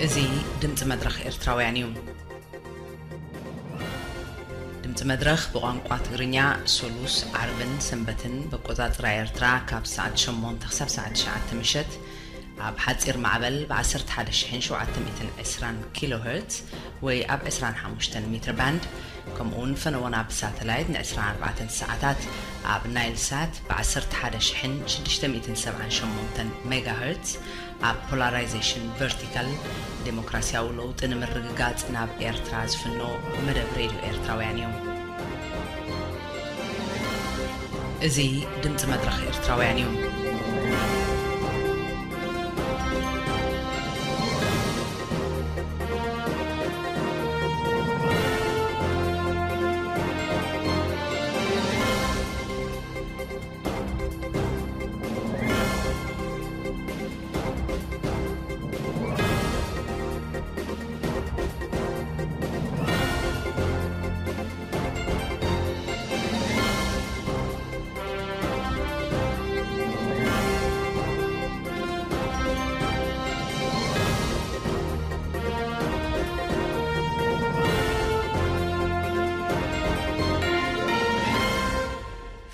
እዚ ድምፂ መድረኽ ኤርትራውያን እዩ። ድምፂ መድረኽ ብቋንቋ ትግርኛ ሶሉስ፣ ዓርብን ሰንበትን ብኣቆፃፅራ ኤርትራ ካብ ሰዓት ሸሞንተ ክሳብ ሰዓት ትሽዓተ ምሸት ኣብ ሓፂር ማዕበል ብ ዓሰርተ ሓደ ሺሕን ሸውዓተ ሚእትን ዕስራን ኪሎ ሄርትዝ ወይ ኣብ ዕስራን ሓሙሽተን ሜትር ባንድ፣ ከምኡ እውን ፈነወና ብሳተላይት ን ዕስራን ኣርባዕተን ሰዓታት ኣብ ናይል ሳት ብ ዓሰርተ ሓደ ሺሕን ሽዱሽተ ሚእትን ሰብዓን ሸሞንተን ሜጋ ሄርትዝ፣ ኣብ ፖላራይዜሽን ቨርቲካል ዴሞክራሲያዊ ለውጢ ንምርግጋጽ ናብ ኤርትራ ዝፍኖ መደብ ሬድዮ ኤርትራውያን እዩ። እዚ ድምጺ መድረኽ ኤርትራውያን እዩ።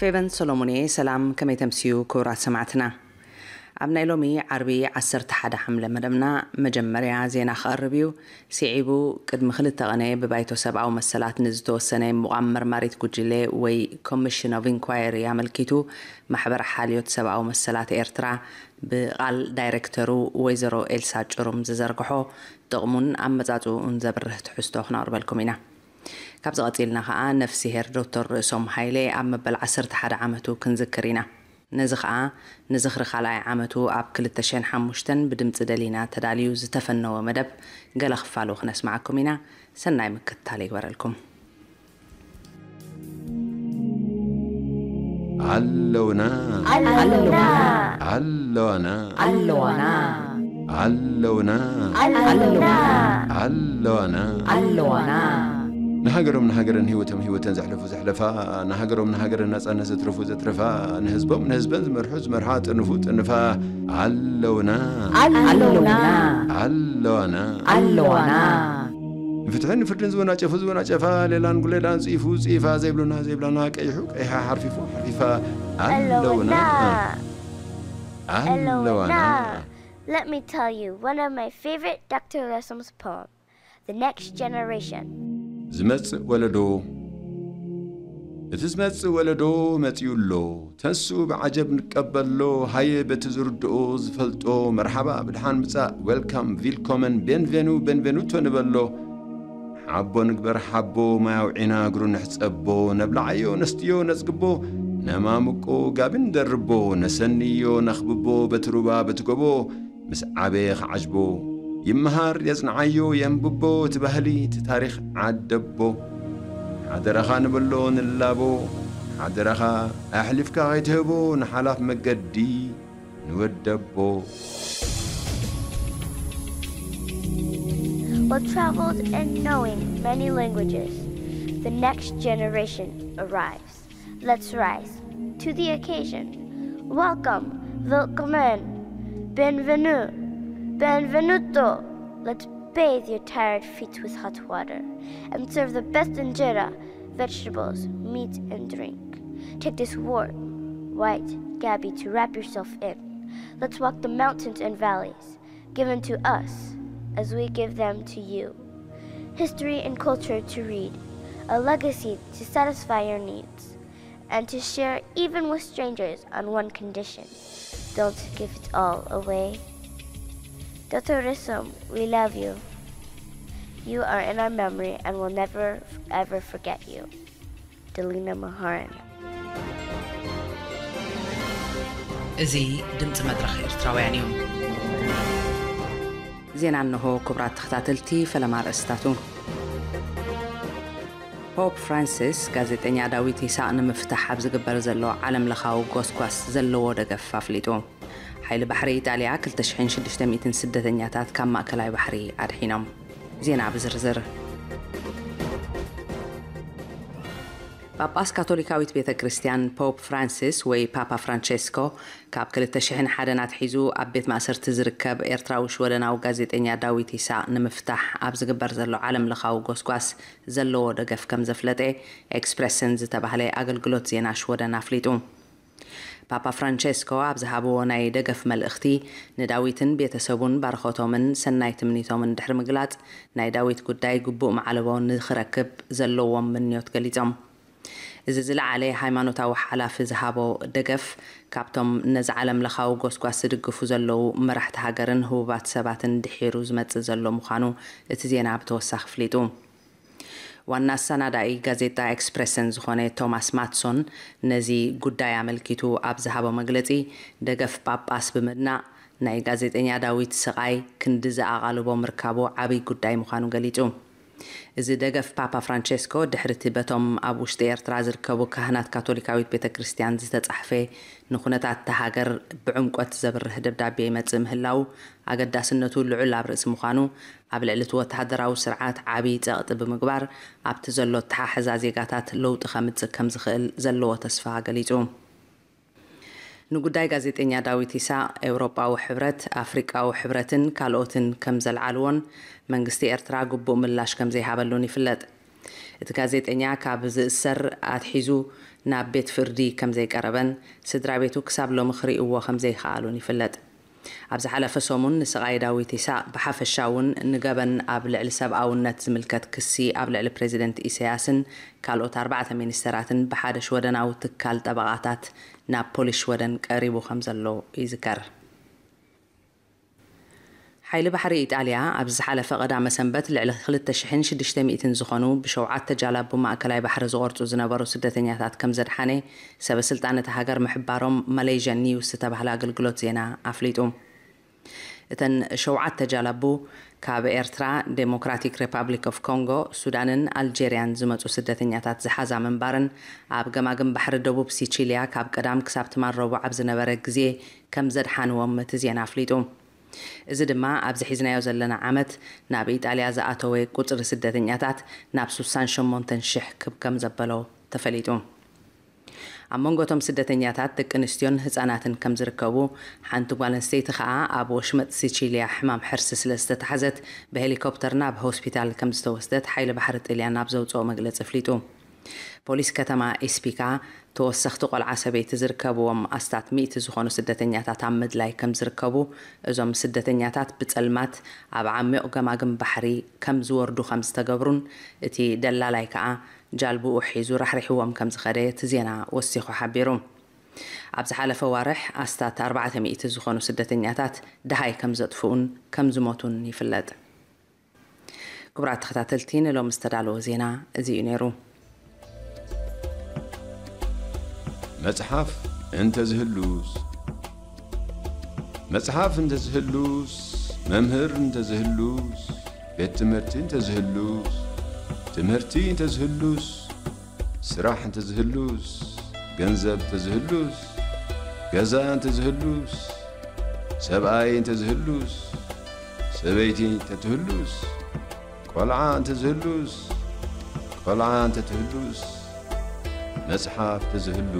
ፌቨን ሰሎሞን እየ። ሰላም፣ ከመይ ተምስዩ ክቡራት ሰማዕትና? ኣብ ናይ ሎሚ ዓርቢ ዓሰርተ ሓደ ሓምለ መደብና መጀመርያ ዜና ክቐርብ እዩ። ስዒቡ፣ ቅድሚ ክልተ ቐነ ብባይቶ ሰብኣዊ መሰላት ንዝተወሰነ ምቋም መርማሪት ጉጅለ ወይ ኮሚሽን ኦፍ ኢንኳየሪ ኣመልኪቱ ማሕበር ሓልዮት ሰብኣዊ መሰላት ኤርትራ ብቓል ዳይሬክተሩ ወይዘሮ ኤልሳ ጭሩም ዝዘርግሖ ጥቕሙን ኣመጻጽኡን ዘብርህ ትሕዝቶ ክነቕርበልኩም ኢና። ካብዚ ቀጺልና ኸኣ ነፍስሄር ዶክተር ርእሶም ሃይለ ኣብ መበል ዓሰርተ ሓደ ዓመቱ ክንዝክር ኢና። ነዚ ኸኣ ንዝኽሪ ካልኣይ ዓመቱ ኣብ ክልተ ሽሕን ሓሙሽተን ብድምጺ ደሊና ተዳልዩ ዝተፈነወ መደብ ገለ ክፋሉ ክነስምዓኩም ኢና። ሰናይ ምክትታል ይግበረልኩም። ኣለውና። ኣለውና። ኣለዋና። ኣለዋና። ኣለውና። ኣለውና። ኣለዋና። ኣለዋና። ንሃገሮም ንሃገርን ህይወቶም ህይወተን ዘሕለፉ ዘሕለፋ፣ ንሃገሮም ንሃገርን ናጻነት ዘትረፉ ዘትረፋ፣ ንህዝቦም ንህዝበን ዝመርሑ ዝመርሓ ጥንፉ ጥንፋ፣ ኣለውና። ኣለውና። ኣለዋና። ኣለዋና። ንፍትሕን ንፍርድን ዝወናጨፉ ዝወናጨፋ፣ ሌላን ጉሌላን ጽይፉ ጽይፋ፣ ዘይብሉና ዘይብላና፣ ቀይሑ ቀይሓ፣ ሓርፊፉ ሓርፊፋ፣ ኣለውና። ኣለውና። ኣለውና። ኣለውና። Let me tell you one of my favorite ዶክተር ረሶምስ poem, The Next Generation. ዝመጽእ ወለዶ፣ እቲ ዝመጽእ ወለዶ መጺኡ ኣሎ። ተንስኡ ብዓጀብ ንቀበሎ፣ ሃየ በቲ ዝርድኦ ዝፈልጦ፣ መርሓባ ብድሓን ምጻእ፣ ዌልካም፣ ቪልኮመን፣ ቤንቬኑ፣ ቤንቬኑቶ ንበሎ። ሓቦ ንግበር ሓቦ፣ ማይ ኣውዒና እግሩ ንሕጸቦ፣ ነብልዓዮ ነስትዮ ነጽግቦ፣ ነማምቆ ጋቢ ንደርቦ፣ ነሰንዮ ነኽብቦ፣ በቲ ሩባ በቲ ጎቦ፣ ምስ ዓበየ ክዓጅቦ። ይመሃር የጽንዓዮ የንብቦ፣ እቲ ባህሊ እቲ ታሪኽ ዓደቦ። ሓደራኻ ንበሎ ንላቦ፣ ሓደራኻ ኣሕሊፍካ ከይትህቦ፣ ንሓላፍ መገዲ ንወደቦ። While traveled and knowing many languages, the next generation arrives. Let's rise to the occasion. Welcome, willkommen, benvenu, benvenuto. Let's bathe your tired feet with hot water and serve the best injera, vegetables, meat, and drink. Take this warm, white gabi to wrap yourself in. Let's walk the mountains and valleys given to us as we give them to you. History and culture to read, a legacy to satisfy your needs, and to share even with strangers on one condition. Don't give it all away. Doctor Rissom, we love you. You are in our memory and will never, ever forget you. Delina Maharan. እዚ ድምፂ መድረኽ ኤርትራውያን እዩ። ዜና እንሆ። ክቡራት ተኸታተልቲ፣ ፈለማ ኣርእስታቱ። ፖፕ ፍራንሲስ ጋዜጠኛ ዳዊት ይስሐቅ ንምፍታሕ ኣብ ዝግበር ዘሎ ዓለም ለኻዊ ጎስጓስ ዘለዎ ደገፍ ኣፍሊጡ። ሓይሊ ባሕሪ ኢጣልያ ክልተ ሽሕን ሽዱሽተ ሚእትን ስደተኛታት ካብ ማእከላይ ባሕሪ ኣድሒኖም። ዜና ብዝርዝር። ጳጳስ ካቶሊካዊት ቤተ ክርስቲያን ፖፕ ፍራንሲስ ወይ ፓፓ ፍራንቸስኮ ካብ ክልተ ሽሕን ሓደን ኣትሒዙ ኣብ ቤት ማእሰርቲ ዝርከብ ኤርትራዊ ሽወደናዊ ጋዜጠኛ ዳዊት ይስሐቅ ንምፍታሕ ኣብ ዝግበር ዘሎ ዓለም ለኻዊ ጎስጓስ ዘለዎ ደገፍ ከም ዘፍለጠ ኤክስፕረስን ዝተባህለ ኣገልግሎት ዜና ሽወደን ኣፍሊጡ። ፓፓ ፍራንቸስኮ ኣብ ዝሃብዎ ናይ ደገፍ መልእኽቲ፣ ንዳዊትን ቤተሰቡን ባርኾቶምን ሰናይ ትምኒቶምን ድሕሪ ምግላጽ፣ ናይ ዳዊት ጉዳይ ግቡእ ማዕለቦ ንኽረክብ ዘለዎም ምንዮት ገሊጾም። እዚ ዝለዓለ ሃይማኖታዊ ሓላፊ ዝሃቦ ደገፍ፣ ካብቶም ነዚ ዓለም ለኻዊ ጎስጓስ ዝድግፉ ዘለዉ መራሕቲ ሃገርን ህቡባት ሰባትን ድሒሩ ዝመጽእ ዘሎ ምዃኑ እቲ ዜና ብተወሳኺ ኣፍሊጡ። ዋና ኣሰናዳኢ ጋዜጣ ኤክስፕረስን ዝኾነ ቶማስ ማትሶን ነዚ ጉዳይ ኣመልኪቱ ኣብ ዝሃቦ መግለጺ፣ ደገፍ ጳጳስ ብምድናቕ፣ ናይ ጋዜጠኛ ዳዊት ስቓይ ክንድዚ ኣቓልቦ ምርካቡ ዓብይ ጉዳይ ምዃኑ ገሊጹ። እዚ ደገፍ ፓፓ ፍራንቸስኮ ድሕሪ እቲ በቶም ኣብ ውሽጢ ኤርትራ ዝርከቡ ካህናት ካቶሊካዊት ቤተ ክርስቲያን ዝተጻሕፈ ንኩነታት እታ ሃገር ብዕምቆት ዘብርህ ደብዳቤ ይመጽእ ምህላው ኣገዳስነቱ ልዑል ኣብ ርእሲ ምዃኑ፣ ኣብ ልዕሊ እቲ ወተሃደራዊ ስርዓት ዓብዪ ጸቕጢ ብምግባር ኣብቲ ዘሎ ኣተሓሕዛ ዜጋታት ለውጢ ከምጽእ ከም ዝኽእል ዘለዎ ተስፋ ገሊጹ። ንጉዳይ ጋዜጠኛ ዳዊት ይስሐቅ ኤውሮጳዊ ሕብረት፣ ኣፍሪቃዊ ሕብረትን ካልኦትን ከም ዘልዓልዎን መንግስቲ ኤርትራ ግቡእ ምላሽ ከም ዘይሃበሉን ይፍለጥ። እቲ ጋዜጠኛ ካብ ዝእሰር ኣትሒዙ ናብ ቤት ፍርዲ ከም ዘይቀረበን ስድራ ቤቱ ክሳብ ሎሚ ክርእይዎ ከም ዘይከኣሉን ይፍለጥ። ኣብ ዝሓለፈ ሰሙን ንስቓይ ዳዊት ይስሐቅ ብሓፈሻ እውን ንገበን ኣብ ልዕሊ ሰብኣውነት ዝምልከት ክሲ ኣብ ልዕሊ ፕሬዚደንት ኢሳያስን ካልኦት ኣርባዕተ ሚኒስተራትን ብሓደ ሽወደናዊ ትካል ጠበቓታት ናብ ፖሊስ ሽወደን ቀሪቡ ከም ዘሎ ይዝከር። ሓይሊ ባሕሪ ኢጣልያ ኣብዚ ዝሓለፈ ቀዳመ ሰንበት ልዕሊ ክልተ ሽሕን ሽዱሽተ ሚእትን ዝኾኑ ብሸውዓተ ጃላቡ ማእከላይ ባሕሪ ዝቖርጹ ዝነበሩ ስደተኛታት ከም ዘድሓነ ሰበ ስልጣን እታ ሃገር ምሕባሮም ማሌዥያ ኒውስ ዝተባህለ ኣገልግሎት ዜና ኣፍሊጡ። እተን ሸውዓተ ጃላቡ ካብ ኤርትራ፣ ዴሞክራቲክ ሪፓብሊክ ኦፍ ኮንጎ፣ ሱዳንን ኣልጄርያን ዝመጹ ስደተኛታት ዝሓዛ ምንባረን ኣብ ገማግም ባሕሪ ደቡብ ሲቺልያ ካብ ቀዳም ክሳብ ትማል ረቡዕ ኣብ ዝነበረ ግዜ ከም ዘድሓንዎም እቲ ዜና ኣፍሊጡ። እዚ ድማ ኣብዚ ሒዝናዮ ዘለና ዓመት ናብ ኢጣልያ ዝኣተወ ቁጽሪ ስደተኛታት ናብ ስሳን ሸሞንተን ሽሕ ክብ ከም ዘበሎ ተፈሊጡ። ኣብ መንጎ እቶም ስደተኛታት ደቂ ኣንስትዮን ህጻናትን ከም ዝርከቡ፣ ሓንቲ ጓል ኣንስተይቲ ከኣ ኣብ ወሽመጥ ሲቺልያ ሕማም ሕርሲ ስለ ዝተታሕዘት ብሄሊኮፕተር ናብ ሆስፒታል ከም ዝተወስደት ሓይሊ ባሕሪ ጥልያን ኣብ ዘውጽኦ መግለጺ ኣፍሊጡ። ፖሊስ ከተማ ኢስፒካ ተወሰኽቲ ቆልዓ ሰበይቲ ዝርከብዎም ኣስታት ሚእቲ ዝኾኑ ስደተኛታት ኣብ ምድላይ ከም ዝርከቡ፣ እዞም ስደተኛታት ብጸልማት ኣብ ዓሚቕ ገማግም ባሕሪ ከም ዝወርዱ ከም ዝተገብሩን እቲ ደላላይ ከኣ ጃልብኡ ሒዙ ራሕሪሕዎም ከም ዝኸደ እቲ ዜና ወሲኹ ሓቢሩ። ኣብ ዝሓለፈ ዋርሕ ኣስታት ኣርባዕተ ሚእቲ ዝኾኑ ስደተኛታት ደሃይ ከም ዘጥፍኡን ከም ዝሞቱን ይፍለጥ። ክቡራት ተኸታተልቲ፣ ንሎሚ ዝተዳለወ ዜና እዚ እዩ ነይሩ። መጽሓፍ እንተዝህሉስ፣ መጽሓፍ እንተዝህሉስ፣ መምህር እንተዝህሉስ፣ ቤት ትምህርቲ እንተዝህሉስ፣ ትምህርቲ እንተዝህሉስ፣ ስራሕ እንተዝህሉስ፣ ገንዘብ እንተዝህሉስ፣ ገዛ እንተዝህሉስ፣ ሰብኣይ እንተዝህሉስ፣ ሰበይቲ እንተትህሉስ፣ ቆልዓ እንተዝህሉስ፣ ቆልዓ እንተትህሉስ፣ መጽሓፍ ተዝህሉ።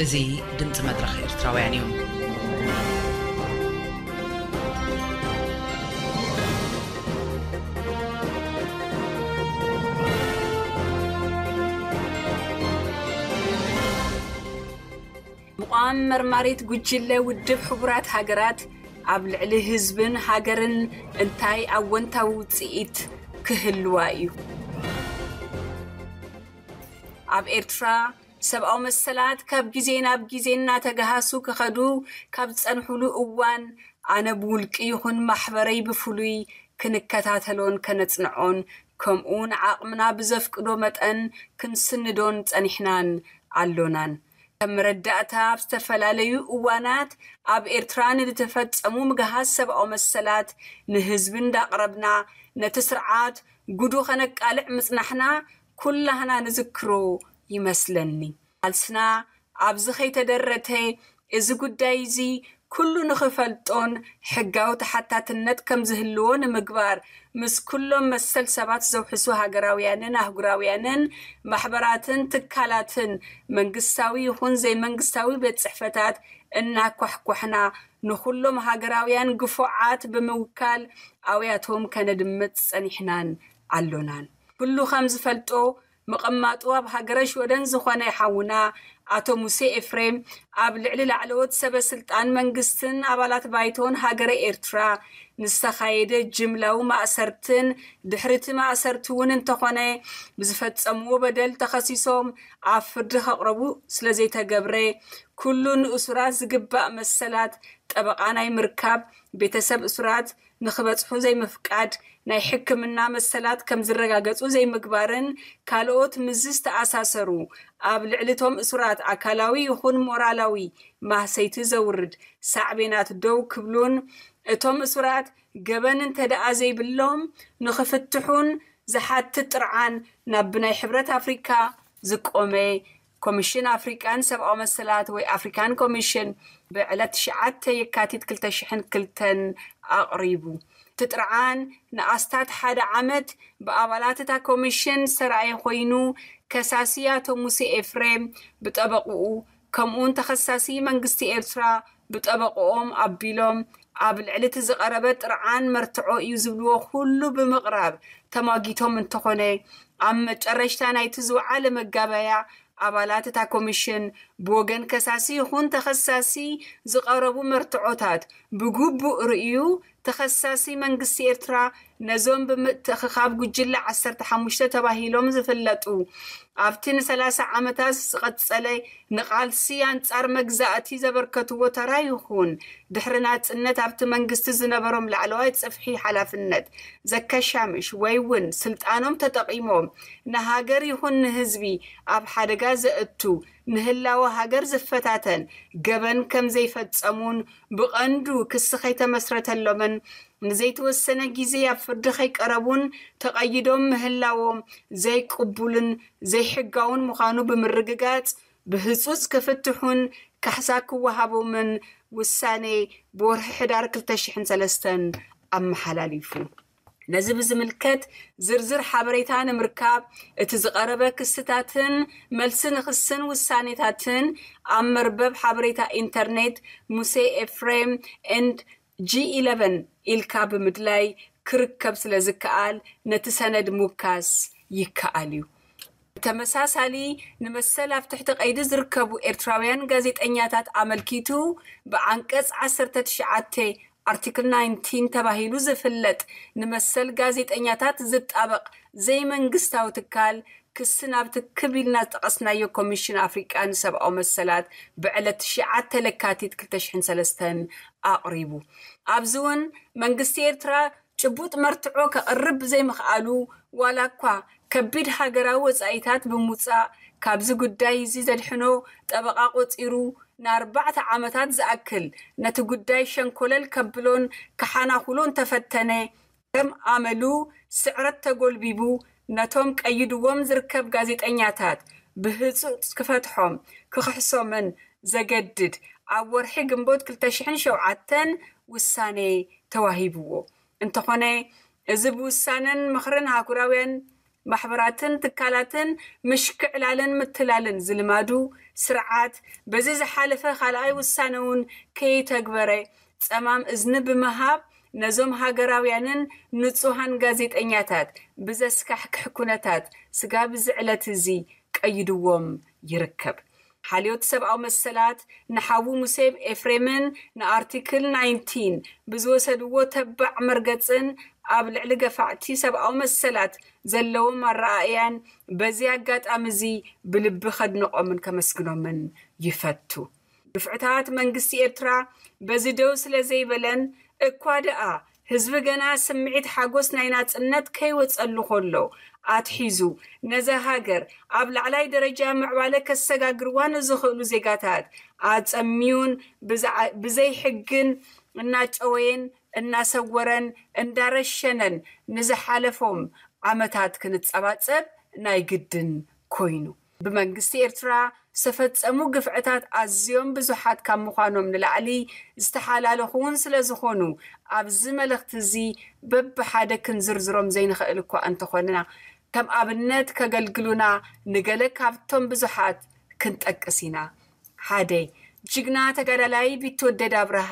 እዚ ድምፂ መድረኽ ኤርትራውያን እዩ። ምቋም መርማሪት ጉጅለ ውድብ ሕቡራት ሃገራት ኣብ ልዕሊ ህዝብን ሃገርን እንታይ ኣወንታዊ ውፅኢት ክህልዋ እዩ? ኣብ ኤርትራ ሰብኣዊ መሰላት ካብ ግዜ ናብ ግዜ እናተገሃሱ ክኸዱ ካብ ዝጸንሑሉ እዋን፣ ኣነ ብውልቂ ይኹን ማሕበረይ ብፍሉይ ክንከታተሎን ከነጽንዖን፣ ከምኡ ንዓቕምና ብዘፍቅዶ መጠን ክንስንዶን ጸኒሕናን ኣሎናን። ከም መረዳእታ፣ ኣብ ዝተፈላለዩ እዋናት ኣብ ኤርትራ ንዝተፈጸሙ ምግሃስ ሰብኣዊ መሰላት ንህዝቢ እንዳቕረብና፣ ነቲ ስርዓት ጉዱ ከነቃልዕ ምጽናሕና ኩላህና ንዝክሮ ይመስለኒ። ቃልስና ኣብዚ ከይተደረተ፣ እዚ ጉዳይ እዚ ኩሉ ንኽፈልጦን ሕጋዊ ተሓታትነት ከም ዝህልዎ ንምግባር፣ ምስ ኩሎም መሰል ሰባት ዘውሕሱ ሃገራውያንን ኣህጉራውያንን ማሕበራትን ትካላትን፣ መንግስታዊ ይኹን ዘይመንግስታዊ ቤት ጽሕፈታት እናኳሕኳሕና፣ ንኹሎም ሃገራውያን ግፉዓት ብምውካል ኣውያቶም ከነድምጽ ጸኒሕናን ኣሎናን። ኩሉ ከም ዝፈልጦ፣ ምቕማጡ ኣብ ሃገረ ሽወደን ዝኾነ ሓውና ኣቶ ሙሴ ኤፍሬም፣ ኣብ ልዕሊ ላዕለዎት ሰበ ስልጣን መንግስትን ኣባላት ባይቶን ሃገረ ኤርትራ ንዝተኻየደ ጅምላዊ ማእሰርትን ድሕሪ እቲ ማእሰርቲ እውን እንተኾነ ብዝፈጸምዎ በደል ተኸሲሶም ኣብ ፍርዲ ከቕረቡ ስለዘይተገብረ፣ ኩሉ ንእሱራት ዝግባእ መሰላት ጠበቓ ናይ ምርካብ፣ ቤተሰብ እሱራት ንኽበጽሑ ዘይምፍቃድ፣ ናይ ሕክምና መሰላት ከም ዝረጋገጹ ዘይምግባርን ካልኦት ምስዚ ዝተኣሳሰሩ ኣብ ልዕሊ እቶም እሱራት ኣካላዊ ይኹን ሞራላዊ ማህሰይቲ ዘውርድ ሳዕቤናት ደው ክብሉን እቶም እሱራት ገበን እንተ ደኣ ዘይብሎም ንኽፍትሑን ዝሓትት ጥርዓን ናብ ብናይ ሕብረት ኣፍሪካ ዝቆመ ኮሚሽን ኣፍሪቃን ሰብኣዊ መሰላት ወይ ኣፍሪካን ኮሚሽን ብዕለት ትሽዓተ የካቲት ክልተ ሽሕን ክልተን ኣቕሪቡ። እቲ ጥርዓን ንኣስታት ሓደ ዓመት ብኣባላት እታ ኮሚሽን ዝተረኣየ ኮይኑ፣ ከሳሲ ኣቶ ሙሴ ኤፍሬም ብጠበቕኡ፣ ከምኡውን ተኸሳሲ መንግስቲ ኤርትራ ብጠበቕኦም ኣቢሎም ኣብ ልዕሊ እቲ ዝቐረበ ጥርዓን መርትዖ እዩ ዝብልዎ ኩሉ ብምቕራብ ተማጊቶም እንተኾነ፣ ኣብ መጨረሽታ ናይቲ ዝወዓለ መጋበያ ኣባላት እታ ኮሚሽን ብወገን ከሳሲ ይኹን ተኸሳሲ ዝቐረቡ መርትዖታት ብግቡእ ርእዩ፣ ተኸሳሲ መንግስቲ ኤርትራ ነዞም ብምትእኽኻብ ጉጅለ ዓሰርተ ሓሙሽተ ተባሂሎም ዝፍለጡ ኣብቲ ንሰላሳ ዓመታት ዝቐጸለ ንቓልሲ ኣንጻር መግዛእቲ ዘበርከትዎ ተራ ይኹን ድሕሪ ናጽነት ኣብቲ መንግስቲ ዝነበሮም ላዕለዋይ ጽፍሒ ሓላፍነት ዘከሻምሽ ወይ እውን ስልጣኖም ተጠቒሞም ንሃገር ይኹን ንህዝቢ ኣብ ሓደጋ ዘእቱ፣ ንህላወ ሃገር ዝፈታተን ገበን ከም ዘይፈጸሙን ብቐንዱ ክሲ ከይተመስረተሎምን ንዘይተወሰነ ግዜ ኣብ ፍርዲ ከይቀረቡን ተቐይዶም ምህላዎም ዘይቅቡልን ዘይሕጋውን ምዃኑ ብምርግጋጽ፣ ብህጹጽ ክፍትሑን ካሕሳ ክወሃቦምን ውሳኔ ብወርሒ ሕዳር ክልተ ሽሕን ሰለስተን ኣመሓላሊፉ። ነዚ ብዝምልከት ዝርዝር ሓበሬታ ንምርካብ፣ እቲ ዝቐረበ ክስታትን መልሲ ንክስን ውሳኔታትን ኣብ መርበብ ሓበሬታ ኢንተርኔት ሙሴ ኤፍሬም ኤንድ ጂ ኢለቨን ኢልካ ብምድላይ ክርከብ ስለ ዝከኣል፣ ነቲ ሰነድ ምውካስ ይከኣል እዩ። ብተመሳሳሊ፣ ንመሰል ኣብ ትሕቲ ቀይዲ ዝርከቡ ኤርትራውያን ጋዜጠኛታት ኣመልኪቱ፣ ብዓንቀጽ ዓሰርተ ትሽዓተ ኣርቲክል ናይንቲን ተባሂሉ ዝፍለጥ ንመሰል ጋዜጠኛታት ዝጣበቕ ዘይመንግስታዊ ትካል ክሲ ናብቲ ክብ ኢልና ዝጠቐስናዮ ኮሚሽን ኣፍሪቃ ንሰብኣዊ መሰላት ብዕለት ትሽዓተ ለካቲት ክልተ ሽሕን ሰለስተን ኣቕሪቡ። ኣብዚ እውን መንግስቲ ኤርትራ ጭቡጥ መርትዖ ከቕርብ ብዘይምኽኣሉ፣ ዋላ እኳ ከቢድ ሃገራዊ ወጻኢታት ብምውጻእ ካብዚ ጉዳይ እዚ ዘድሕኖ ጠበቓ ቆጺሩ ንኣርባዕተ ዓመታት ዝኣክል ነቲ ጉዳይ ሸንኮለል ከብሎን ክሓናኹሎ እንተፈተነ፣ ከም ኣመሉ ስዕረት ተጎልቢቡ ነቶም ቀይድዎም ዝርከብ ጋዜጠኛታት ብህጹጽ ክፈትሖም ክኽሕሶምን ዘገድድ ኣብ ወርሒ ግንቦት ክልተ ሽሕን ሸውዓተን ውሳኔ ተዋሂብዎ። እንተኾነ፣ እዚ ብውሳነን ምኽርን ኣህጉራውያን ማሕበራትን ትካላትን ምሽክዕላልን ምትላልን ዝልማዱ ስርዓት በዚ ዝሓለፈ ካልኣይ ውሳነ እውን ከይተግበረ ጸማም እዝኒ ብምሃብ ነዞም ሃገራውያንን ንጹሃን ጋዜጠኛታት ብዘስካሕክሕ ኩነታት ስጋብ እዚ ዕለት እዚ ቀይድዎም ይርከብ። ሓልዮት ሰብኣዊ መሰላት ንሓዉ ሙሴ ኤፍሬምን ንኣርቲክል ናይንቲን ብዝወሰድዎ ተባዕ መርገጽን ኣብ ልዕሊ ገፋዕቲ ሰብኣዊ መሰላት ዘለዎም ኣረኣእያን በዚ ኣጋጣሚ እዚ ብልቢ ከድንቖምን ከመስግኖምን ይፈቱ። ግፍዕታት መንግስቲ ኤርትራ በዚ ደው ስለ ዘይበለን እኳ ደኣ ህዝቢ ገና ስምዒት ሓጎስ ናይ ናጽነት ከይወጸሉ ከሎ ኣትሒዙ ነዛ ሃገር ኣብ ላዕላይ ደረጃ ምዕባለ ከሰጋግርዋ ንዝኽእሉ ዜጋታት ኣጸሚዩን ብዝዓ- ብዘይ ሕግን እናጨወየን እናሰወረን እንዳረሸነን ንዝሓለፎም ዓመታት ክንጸባጸብ ናይ ግድን ኮይኑ። ብመንግስቲ ኤርትራ ዝተፈጸሙ ግፍዕታት ኣዝዮም ብዙሓት ካብ ምዃኖም ንላዕሊ ዝተሓላለኹ እውን ስለ ዝኾኑ ኣብዚ መልእኽቲ እዚ በብሓደ ክንዝርዝሮም ዘይንኽእል እኳ እንተኾንና ከም ኣብነት ከገልግሉና ንገለ ካብቶም ብዙሓት ክንጠቅስ ኢና። ሓደ ጅግና ተጋዳላይ ቢትወደድ ኣብርሃ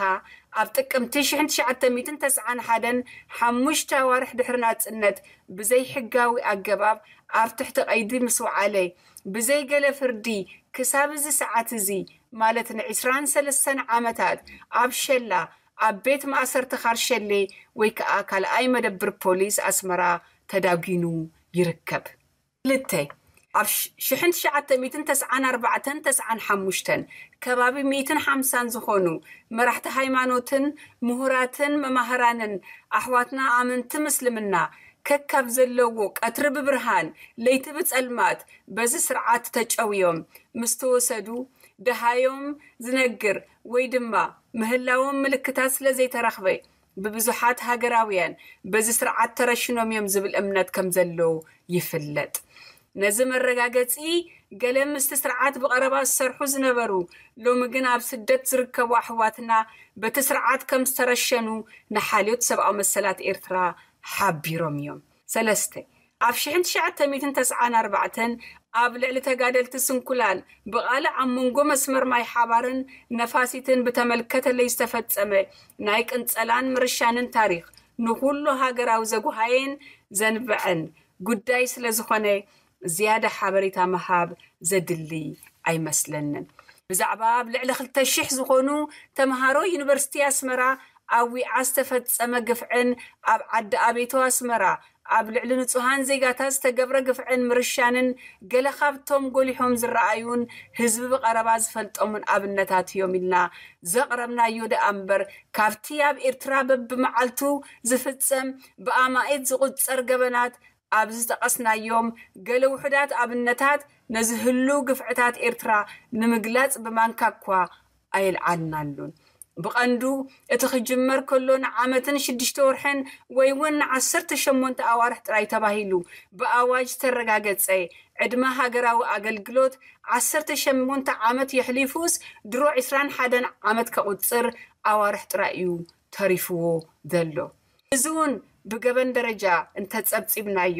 ኣብ ጥቅምቲ ሽሕን ትሽዓተ ሚእትን ተስዓን ሓደን ሓሙሽተ ኣዋርሕ ድሕሪ ናጽነት ብዘይ ሕጋዊ ኣገባብ ኣብ ትሕቲ ቀይዲ ምስ ወዓለ ብዘይ ገለ ፍርዲ ክሳብ እዚ ሰዓት እዚ ማለት ንዒስራን ሰለስተን ዓመታት ኣብ ሸላ ኣብ ቤት ማእሰርቲ ካርሸሌ ወይ ከዓ ካልኣይ መደብር ፖሊስ ኣስመራ ተዳጒኑ ይርከብ። ክልተ ኣብ ሽሕን ትሽዓተ ሚእትን ተስዓን ኣርባዕተን ተስዓን ሓሙሽተን ከባቢ ሚእትን ሓምሳን ዝኾኑ መራሕቲ ሃይማኖትን ምሁራትን መማህራንን ኣሕዋትና ኣመንቲ ምስልምና ከካብ ዘለዎ ቀትሪ ብብርሃን ለይቲ ብጸልማት በዚ ስርዓት ተጨውዮም ምስ ተወሰዱ ደሃዮም ዝነግር ወይ ድማ ምህላዎም ምልክታት ስለ ዘይተረኽበ ብብዙሓት ሃገራውያን በዚ ስርዓት ተረሽኖም እዮም ዝብል እምነት ከም ዘሎ ይፍለጥ። ነዚ መረጋገጺ ገለ ምስቲ ስርዓት ብቐረባ ዝሰርሑ ዝነበሩ ሎሚ ግን ኣብ ስደት ዝርከቡ ኣሕዋትና በቲ ስርዓት ከም ዝተረሸኑ ንሓልዮት ሰብኣዊ መሰላት ኤርትራ ሓቢሮም እዮም። ሰለስተ ኣብ ሽሕን ትሽዓተ ሚእትን ተስዓን ኣርባዕተን ኣብ ልዕሊ ተጋደልቲ ስንኩላን ብቓልዕ ኣብ መንጎ መስመር ማይ ሓባርን ነፋሲትን ብተመልከተለይ ዝተፈጸመ ናይ ቅንጸላን ምርሻንን ታሪኽ ንኹሉ ሃገራዊ ዘጉሃየን ዘንብዐን ጉዳይ ስለ ዝኾነ ዝያዳ ሓበሬታ ምሃብ ዘድሊ ኣይመስለንን። ብዛዕባ ኣብ ልዕሊ ክልተ ሽሕ ዝኾኑ ተምሃሮ ዩኒቨርሲቲ ኣስመራ ኣብ ዊዓ ዝተፈጸመ ግፍዕን ኣብ ዓዲ ኣቤቶ ኣስመራ ኣብ ልዕሊ ንጹሃን ዜጋታት ዝተገብረ ግፍዕን ምርሻንን ገለ ካብቶም ጎሊሖም ዝረኣዩን ህዝቢ ብቐረባ ዝፈልጦምን ኣብነታት እዮም ኢልና ዘቕረብናዮ ደኣ እምበር ካብቲ ኣብ ኤርትራ በብመዓልቱ ዝፍጸም ብኣማኢት ዝቑጸር ገበናት ኣብ ዝጠቐስናዮም ገለ ውሑዳት ኣብነታት ነዚ ህሉ ግፍዕታት ኤርትራ ንምግላጽ ብማንካ እኳ ኣየልዓልናሉን። ብቐንዱ እቲ ክጅመር ከሎ ንዓመትን ሽዱሽተ ወርሕን ወይ እውን ንዓሰርተ ሸሞንተ ኣዋርሕ ጥራይ ተባሂሉ ብኣዋጅ ዝተረጋገጸ ዕድመ ሃገራዊ ኣገልግሎት ዓሰርተ ሸሞንተ ዓመት የሕሊፉስ ድሮ ዕስራን ሓደን ዓመት ከቑጽር ኣዋርሕ ጥራይ እዩ ተሪፍዎ ዘሎ። እዚ እውን ብገበን ደረጃ እንተጸብጺብናዮ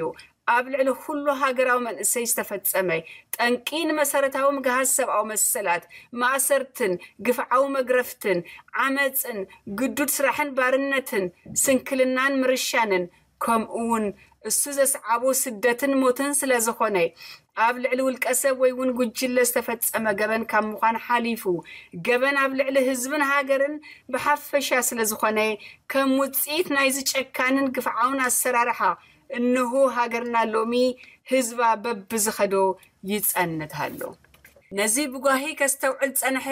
ኣብ ልዕሊ ኩሉ ሃገራዊ መንእሰይ ዝተፈጸመ ጠንቂ ንመሰረታዊ ምግሃስ ሰብኣዊ መሰላት፣ ማእሰርትን ግፍዓዊ መግረፍትን፣ ዓመጽን ግዱድ ስራሕን ባርነትን፣ ስንክልናን ምርሻንን ከምኡ እውን እሱ ዘስዓቦ ስደትን ሞትን ስለ ዝኾነ ኣብ ልዕሊ ውልቀ ሰብ ወይ እውን ጉጅለ ዝተፈጸመ ገበን ካብ ምዃን ሓሊፉ ገበን ኣብ ልዕሊ ህዝብን ሃገርን ብሓፈሻ ስለ ዝኾነ ከም ውፅኢት ናይዚ ጨካንን ግፍዓውን ኣሰራርሓ እንሆ ሃገርና ሎሚ ህዝባ በብዝኸዶ ይጸንት ኣሎ። ነዚ ብጓሂ ከስተውዕል ጸንሐ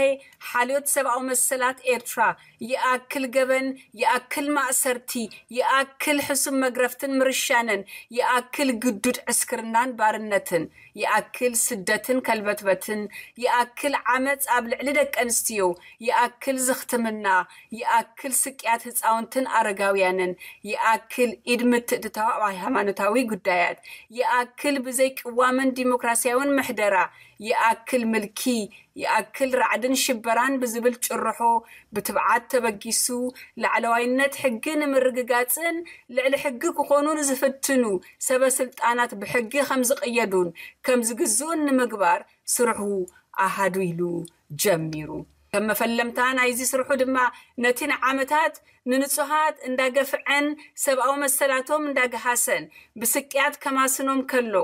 ሓልዮት ሰብኣዊ መሰላት ኤርትራ ይኣክል ገበን፣ ይኣክል ማእሰርቲ፣ ይኣክል ሕሱም መግረፍትን ምርሻንን፣ ይኣክል ግዱድ ዕስክርናን ባርነትን፣ ይኣክል ስደትን ከልበትበትን፣ ይኣክል ዓመጽ ኣብ ልዕሊ ደቂ ኣንስትዮ፣ ይኣክል ዝኽትምና፣ ይኣክል ስቅያት ህጻውንትን ኣረጋውያንን፣ ይኣክል ኢድ ምትእትታው ኣብ ሃይማኖታዊ ጉዳያት፣ ይኣክል ብዘይ ቅዋምን ዲሞክራሲያውን ምሕደራ፣ ይኣክል ምልኪ፣ ይኣክል ራዕድን ሽበራን ብዝብል ጭርሖ ብትብዓት ተበጊሱ ላዕለዋይነት ሕጊ ንምርግጋጽን ልዕሊ ሕጊ ክኾኑ ንዝፍትኑ ሰበ ስልጣናት ብሕጊ ከም ዝቕየዱን ከም ዝግዝኡን ንምግባር ስርሑ ኣሃዱ ኢሉ ጀሚሩ። ከም መፈለምታ ናይዚ ስርሑ ድማ ነቲ ንዓመታት ንንጹሃት እንዳገፍዐን ሰብኣዊ መሰላቶም እንዳገሃሰን ብስቅያት ከማስኖም ከሎ፣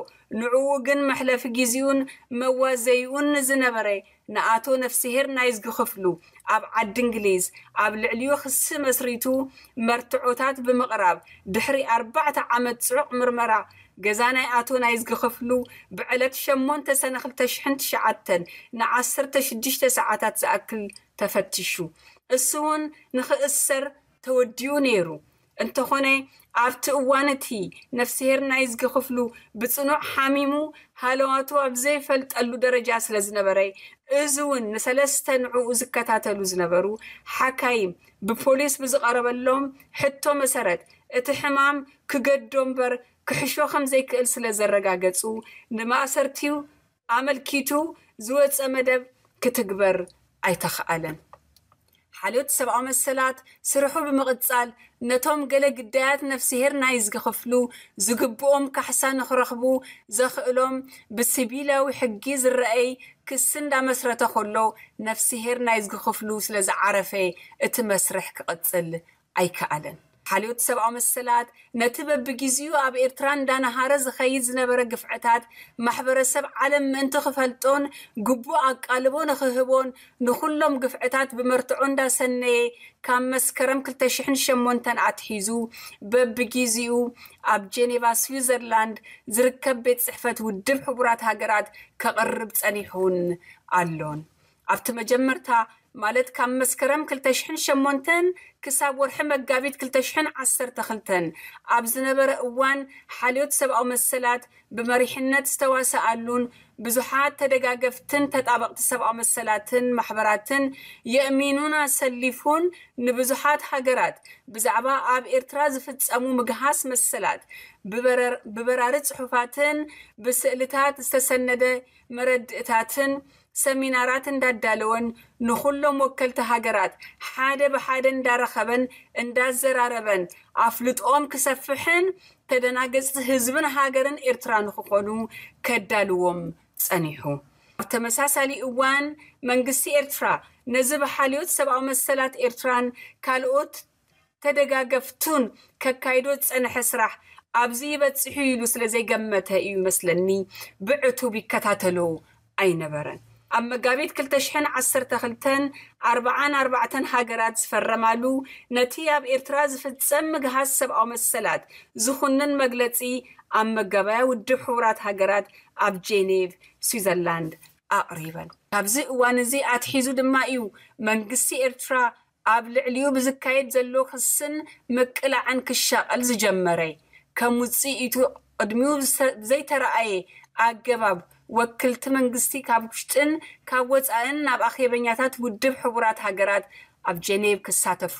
ንዕኡ ግን መሕለፊ ግዜኡን መዋዘይኡን ዝነበረ ንኣቶ ነፍስሄር ናይዝጊ ክፍሉ ኣብ ዓዲ እንግሊዝ ኣብ ልዕሊኡ ክሲ መስሪቱ መርትዖታት ብምቕራብ ድሕሪ ኣርባዕተ ዓመት ጽዑቕ ምርመራ ገዛ ናይ ኣቶ ናይዝጊ ክፍሉ ብዕለት ሸሞንተ ሰነ ክልተ ሽሕን ትሽዓተን ንዓሰርተ ሽዱሽተ ሰዓታት ዝኣክል ተፈቲሹ። እሱ እውን ንኽእሰር ተወዲኡ ነይሩ። እንተኾነ ኣብቲ እዋን እቲ ነፍስሄር ናይዝጊ ክፍሉ ብጽኑዕ ሓሚሙ ሃለዋቱ ኣብ ዘይፈልጠሉ ደረጃ ስለ ዝነበረ፣ እዚ እውን ንሰለስተ ንዕኡ ዝከታተሉ ዝነበሩ ሓካይም ብፖሊስ ብዝቐረበሎም ሕቶ መሰረት እቲ ሕማም ክገድዶ እምበር ክሕሾ ከም ዘይክእል ስለ ዘረጋገጹ ንማእሰርቲው ኣመልኪቱ ዝወጸ መደብ ክትግበር ኣይተኽኣለን። ሓልዮት ሰብኣዊ መሰላት ስርሑ ብምቕጻል ነቶም ገለ ግዳያት ነፍስሄር ናይዝጊ ክፍሉ ዝግብኦም ካሕሳ ንኽረኽቡ ዘኽእሎም ብሲቪላዊ ሕጊ ዝረኣይ ክሲ እንዳመስረተ ከሎ ነፍስሄር ናይዝጊ ክፍሉ ስለ ዝዓረፈ እቲ መስርሕ ክቕጽል ኣይከኣለን። ሓልዮት ሰብኣዊ መሰላት ነቲ በብግዜኡ ኣብ ኤርትራ እንዳነሃረ ዝኸይድ ዝነበረ ግፍዕታት ማሕበረሰብ ዓለም ምእንቲ ክፈልጦን ግቡእ ኣቃልቦ ንኽህቦን ንኹሎም ግፍዕታት ብመርትዖ እንዳሰነየ ካብ መስከረም ክልተ ሽሕን ሸሞንተን ኣትሒዙ በብግዜኡ ኣብ ጀኔቫ ስዊዘርላንድ ዝርከብ ቤት ጽሕፈት ውድብ ሕቡራት ሃገራት ከቕርብ ጸኒሑን ኣሎን። ኣብቲ መጀመርታ ማለት ካብ መስከረም ክልተ ሽሕን ሸሞንተን ክሳብ ወርሒ መጋቢት ክልተ ሽሕን ዓሰርተ ክልተን ኣብ ዝነበረ እዋን ሓልዮት ሰብኣዊ መሰላት ብመሪሕነት ዝተዋሰኣሉን ብዙሓት ተደጋገፍትን ተጣበቕቲ ሰብኣዊ መሰላትን ማሕበራትን የእሚኑን ኣሰሊፉን ንብዙሓት ሃገራት ብዛዕባ ኣብ ኤርትራ ዝፍጸሙ ምግሃስ መሰላት ብበረር- ብበራሪ ጽሑፋትን ብስእልታት ዝተሰነደ መረድእታትን ሰሚናራት እንዳዳለወን ንኹሎም ወከልቲ ሃገራት ሓደ ብሓደ እንዳረኸበን እንዳዘራረበን ኣፍልጦኦም ክሰፍሕን ተደናገጽቲ ህዝብን ሃገርን ኤርትራ ንኽኾኑ ከዳልዎም ጸኒሑ። ኣብ ተመሳሳሊ እዋን መንግስቲ ኤርትራ ነዚ ብሓልዮት ሰብኣዊ መሰላት ኤርትራን ካልኦት ተደጋገፍቱን ከካይዶ ዝጸንሐ ስራሕ ኣብዚ ይበጽሑ ኢሉ ስለ ዘይገመተ እዩ መስለኒ ብዕቱብ ይከታተሎ ኣይነበረን። ኣብ መጋቢት ክልተ ሽሕን ዓሰርተ ክልተን ኣርብዓን ኣርባዕተን ሃገራት ዝፈረማሉ ነቲ ኣብ ኤርትራ ዝፍጸም ምግሃስ ሰብኣዊ መሰላት ዝኹንን መግለጺ ኣብ መጋባያ ውድብ ሕቡራት ሃገራት ኣብ ጄኔቭ ስዊዘርላንድ ኣቕሪበን። ካብዚ እዋን እዚ ኣትሒዙ ድማ እዩ መንግስቲ ኤርትራ ኣብ ልዕሊኡ ብዝካየድ ዘሎ ክስን ምቅላዕን ክሻቐል ዝጀመረ። ከም ውጽኢቱ ቅድሚኡ ብዘይተረኣየ ኣገባብ ወክልቲ መንግስቲ ካብ ውሽጥን ካብ ወጻእን ናብ ኣኼበኛታት ውድብ ሕቡራት ሃገራት ኣብ ጀኔቭ ክሳተፉ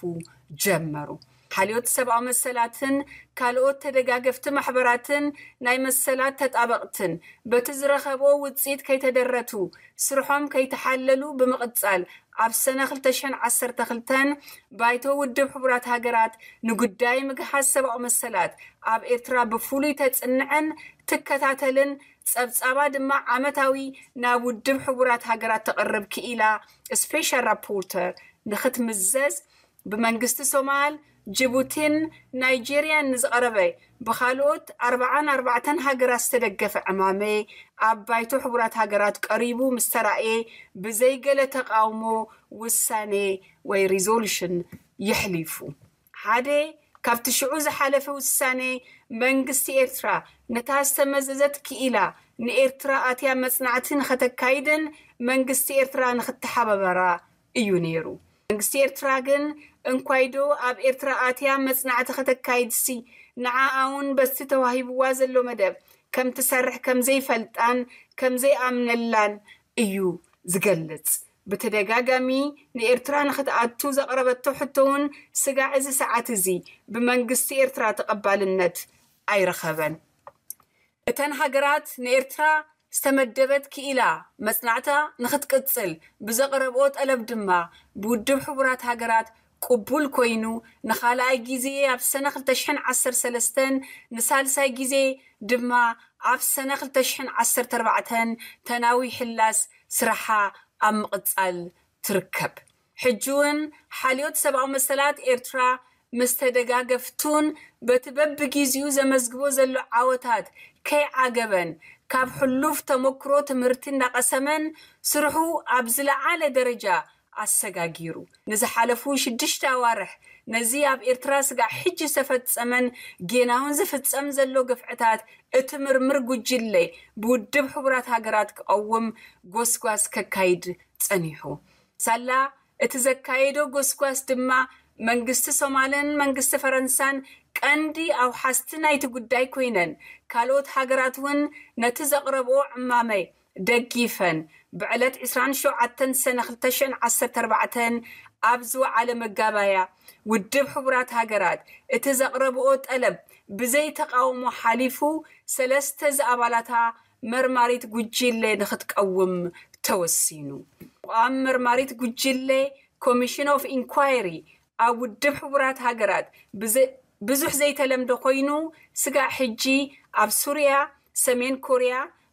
ጀመሩ። ሓልዮት ሰብኣዊ መሰላትን ካልኦት ተደጋገፍቲ ማሕበራትን ናይ መሰላት ተጣበቕትን በቲ ዝረኸብኦ ውጽኢት ከይተደረቱ ስርሖም ከይተሓለሉ ብምቕጻል ኣብ ሰነ ክልተ ሽሕን ዓሰርተ ክልተን ባይቶ ውድብ ሕቡራት ሃገራት ንጉዳይ ምግሃስ ሰብኣዊ መሰላት ኣብ ኤርትራ ብፍሉይ ተጽንዐን ትከታተልን ጸብጻባ ድማ ዓመታዊ ናብ ውድብ ሕቡራት ሃገራት ተቕርብ ክኢላ ስፔሻል ራፖርተር ንኽትምዘዝ ብመንግስቲ ሶማል፣ ጅቡቲን ናይጄርያን ንዝቐረበ ብኻልኦት ኣርብዓን ኣርባዕተን ሃገራት ዝተደገፈ ዕማመ ኣብ ባይቶ ሕቡራት ሃገራት ቀሪቡ ምስ ተራእየ ብዘይገለ ተቓውሞ ውሳኔ ወይ ሪዞሉሽን የሕሊፉ። ሓደ ካብቲ ሽዑ ዝሓለፈ ውሳኔ መንግስቲ ኤርትራ ነታ ዝተመዘዘት ክኢላ ንኤርትራ ኣትያ መጽናዕቲ ንኸተካይድን መንግስቲ ኤርትራ ንኽተሓባበራ እዩ ነይሩ። መንግስቲ ኤርትራ ግን እንኳይዶ ኣብ ኤርትራ ኣትያ መጽናዕቲ ከተካይድሲ ንዓኣ እውን በቲ ተዋሂብዋ ዘሎ መደብ ከም ትሰርሕ ከም ዘይፈልጣን ከም ዘይኣምነላን እዩ ዝገልጽ። ብተደጋጋሚ ንኤርትራ ንኽትኣቱ ዘቕረበቶ ሕቶ እውን ስጋዕ እዚ ሰዓት እዚ ብመንግስቲ ኤርትራ ተቐባልነት ኣይረኸበን። እተን ሃገራት ንኤርትራ ዝተመደበት ክኢላ መጽናዕታ ንኽትቅጽል ብዘቕረብኦ ጠለብ ድማ ብውድብ ሕቡራት ሃገራት ቅቡል ኮይኑ ንኻልኣይ ግዜ ኣብ ሰነ ክልተ ሽሕን ዓሰርተ ሰለስተን ንሳልሳይ ግዜ ድማ ኣብ ሰነ ክልተ ሽሕን ዓሰርተ ኣርባዕተን ተናዊሕላስ ስራሓ ኣብ ምቕጻል ትርከብ። ሕጂ እውን ሓልዮት ሰብኣዊ መሰላት ኤርትራ ምስ ተደጋገፍቱን በቲ በብጊዜኡ ዘመዝግቦ ዘሎ ዓወታት ከይዓገበን ካብ ሕሉፍ ተመክሮ ትምህርቲ እናቐሰመን ስርሑ ኣብ ዝለዓለ ደረጃ ኣሰጋጊሩ። ንዝሓለፉ ሽዱሽተ ኣዋርሕ ነዚ ኣብ ኤርትራ ስጋዕ ሕጂ ዝተፈጸመን ጌናውን ዝፍጸም ዘሎ ግፍዕታት እትምርምር ጉጅለ ብውድብ ሕቡራት ሃገራት ክቐውም ጎስጓስ ከካይድ ጸኒሑ። ሳላ እቲ ዘካየዶ ጎስጓስ ድማ መንግስቲ ሶማልን መንግስቲ ፈረንሳን ቀንዲ ኣውሓስቲ ናይቲ ጉዳይ ኮይነን፣ ካልኦት ሃገራት እውን ነቲ ዘቕረብኦ ዕማመ ደጊፈን። ብዕለት ዕስራን ሸውዓተን ሰነ ክልተ ሽሕን ዓሰርተ ኣርባዕተን ኣብ ዝወዓለ መጋባያ፣ ውድብ ሕቡራት ሃገራት እቲ ዘቕረብኦ ጠለብ ብዘይ ተቓውሞ ሓሊፉ፣ ሰለስተ ዝኣባላታ መርማሪት ጉጅለ ንኽትቀውም ተወሲኑ። ምቋም መርማሪት ጉጅለ ኮሚሽን ኦፍ ኢንኳይሪ ኣብ ውድብ ሕቡራት ሃገራት ብዘ-፣ ብዙሕ ዘይተለምደ ኮይኑ፣ ስጋዕ ሕጂ ኣብ ሱርያ፣ ሰሜን ኮርያ፣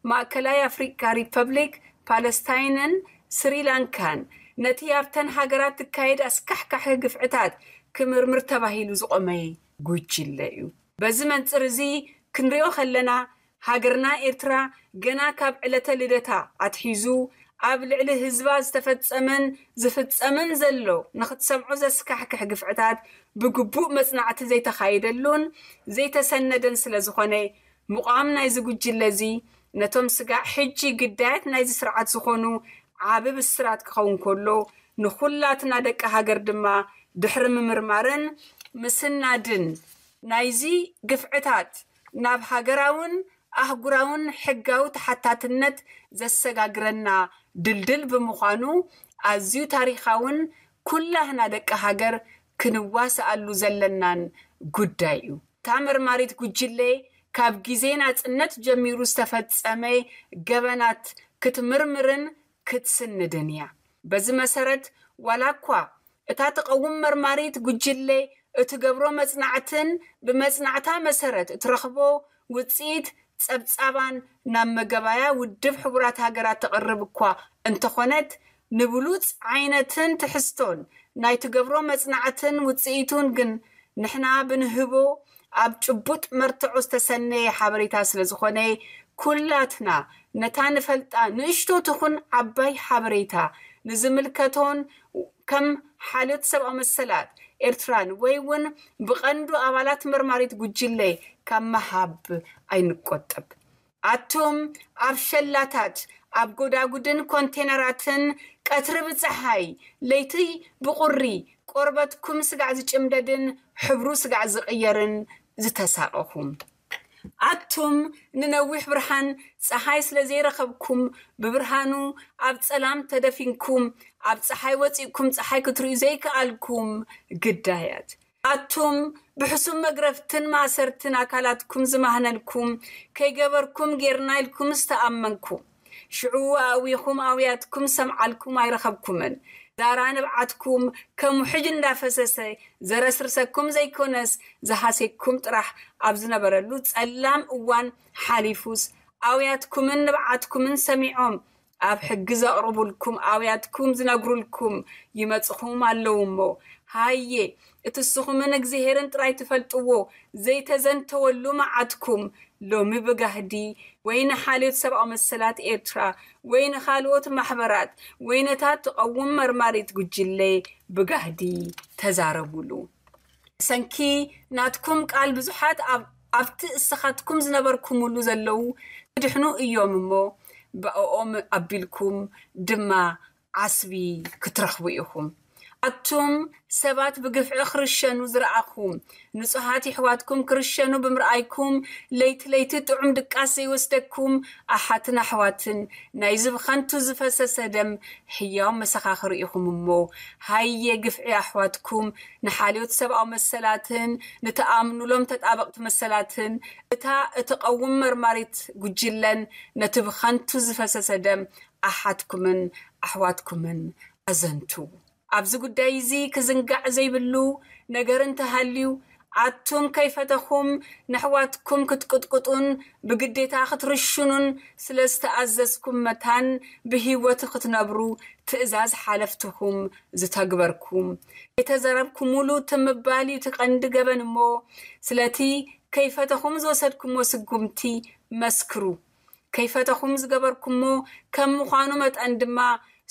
ማእከላይ ኣፍሪቃ ሪፐብሊክ፣ ፓለስታይንን ስሪላንካን ነቲ ኣብተን ሃገራት ትካየድ ኣስካሕካሒ ግፍዕታት ክምርምር ተባሂሉ ዝቖመ ጉጅለ እዩ። በዚ መንጽር እዚ ክንሪኦ ከለና፣ ሃገርና ኤርትራ ገና ካብ ዕለተ ልደታ ኣትሒዙ ኣብ ልዕሊ ህዝባ ዝተፈጸመን ዝፍጸምን ዘሎ ንኽትሰምዖ ዘስካሕክሕ ግፍዕታት ብግቡእ መጽናዕቲ ዘይተኻየደሉን ዘይተሰነደን ስለ ዝኾነ፣ ምቋም ናይዚ ጉጅለ እዚ ነቶም ስጋዕ ሕጂ ግዳያት ናይዚ ስርዓት ዝኾኑ ዓቢ ብስራት ክኸውን ከሎ፣ ንኹላትና ደቂ ሃገር ድማ ድሕሪ ምምርማርን ምስናድን ናይዚ ግፍዕታት ናብ ሃገራውን ኣህጉራውን ሕጋዊ ተሓታትነት ዘሰጋግረና ድልድል ብምዃኑ፣ ኣዝዩ ታሪኻውን ኩላህና ደቂ ሃገር ክንዋስኣሉ ዘለናን ጉዳይ እዩ። እታ መርማሪት ጉጅለ ካብ ግዜ ናጽነት ጀሚሩ ዝተፈጸመ ገበናት ክትምርምርን ክትስንድን እያ። በዚ መሰረት፣ ዋላ እኳ እታ ትቐውም መርማሪት ጉጅለ እትገብሮ መጽናዕትን ብመጽናዕታ መሰረት እትረኽቦ ውጽኢት ጸብጻባን ናብ መገባያ ውድብ ሕቡራት ሃገራት ተቕርብ እኳ እንተኾነት፣ ንብሉጽ ዓይነትን ትሕዝቶን ናይ ትገብሮ መጽናዕትን ውጽኢቱን ግን ንሕና ብንህቦ ኣብ ጭቡጥ መርትዖ ዝተሰነየ ሓበሬታ ስለ ዝኾነ፣ ኩላትና ነታ ንፈልጣ ንእሽቶ ትኹን ዓባይ ሓበሬታ ንዝምልከቶን ከም ሓልዮት ሰብኣዊ መሰላት ኤርትራን ወይ እውን ብቐንዱ ኣባላት መርማሪት ጉጅለ ካብ ምሃብ ኣይንቆጠብ። ኣቱም ኣብ ሸላታት፣ ኣብ ጎዳጉድን ኮንቴነራትን ቀትሪ ብጸሓይ ለይቲ ብቑሪ ቆርበትኩም ስጋዕ ዝጭምደድን ሕብሩ ስጋዕ ዝቕየርን ዝተሳቐኹም፣ ኣቱም ንነዊሕ ብርሃን ጸሓይ ስለ ዘይረኸብኩም፣ ብብርሃኑ ኣብ ጸላም ተደፊንኩም፣ ኣብ ጸሓይ ወጺእኩም ጸሓይ ክትርእዩ ዘይከኣልኩም ግዳያት፣ ኣቱም ብሕሱም መግረፍትን ማእሰርትን ኣካላትኩም ዝማህነልኩም፣ ከይገበርኩም ጌርና ኢልኩም ዝተኣመንኩም፣ ሽዑ ኣእዊኹም ኣውያትኩም ሰምዓልኩም ኣይረኸብኩምን። ዛራ ንብዓትኩም ከም ውሕጅ እንዳፈሰሰ ዘረስርሰኩም ዘይኮነስ ዝሃሴኩም ጥራሕ ኣብ ዝነበረሉ ጸላም እዋን ሓሊፉስ፣ ኣውያትኩምን ንብዓትኩምን ሰሚዖም ኣብ ሕጊ ዘቕርቡልኩም ኣውያትኩም ዝነግሩልኩም ይመጽኹም ኣለዉ እሞ፣ ሃየ እቲ እስኹምን እግዚኣብሄርን ጥራይ ትፈልጥዎ ዘይተዘንተወሉ መዓትኩም ሎሚ ብጋህዲ ወይ ንሓልዮት ሰብኣዊ መሰላት ኤርትራ ወይ ንኻልኦት ማሕበራት ወይ ነታ ትቐውም መርማሪት ጉጅለ ብጋህዲ ተዛረቡሉ። ብሰንኪ ናትኩም ቃል ብዙሓት ኣብ-፣ ኣብቲ እስኻትኩም ዝነበርኩምሉ ዘለዉ ክድሕኑ እዮም እሞ፣ ብእኦም ኣቢልኩም ድማ ዓስቢ ክትረኽቡ ኢኹም። ኣቱም ሰባት ብግፍዒ ክርሸኑ ዝረኣኹም፣ ንጹሃት የሕዋትኩም ክርሸኑ ብምርኣይኩም፣ ለይቲ ለይቲ ጥዑም ድቃስ ዘይወስደኩም ኣሓትን ኣሕዋትን፣ ናይዚ ብኸንቱ ዝፈሰሰ ደም ሕያው መሰኻኽር ኢኹም እሞ፣ ሃየ ግፍዒ ኣሕዋትኩም ንሓልዮት ሰብኣዊ መሰላትን ንተኣምኑሎም ተጣበቕቲ መሰላትን፣ እታ እትቐውም መርማሪት ጉጅለን ነቲ ብኸንቱ ዝፈሰሰ ደም ኣሓትኩምን ኣሕዋትኩምን ኣዘንቱ። ኣብዚ ጉዳይ እዚ ክዝንጋዕ ዘይብሉ ነገር እንተሃልዩ፣ ኣቱም ከይፈተኹም ነሕዋትኩም ክትቅጥቅጡን ብግዴታ ክትርሽኑን ስለ ዝተኣዘዝኩም መታን ብህይወት ክትነብሩ ትእዛዝ ሓለፍትኹም ዝተግበርኩም። የተዘረብኩሙሉ ትምባል እዩ እቲ ቀንዲ ገበን እሞ፣ ስለቲ ከይፈተኹም ዝወሰድኩሞ ስጉምቲ መስክሩ። ከይፈተኹም ዝገበርኩሞ ከም ምዃኑ መጠን ድማ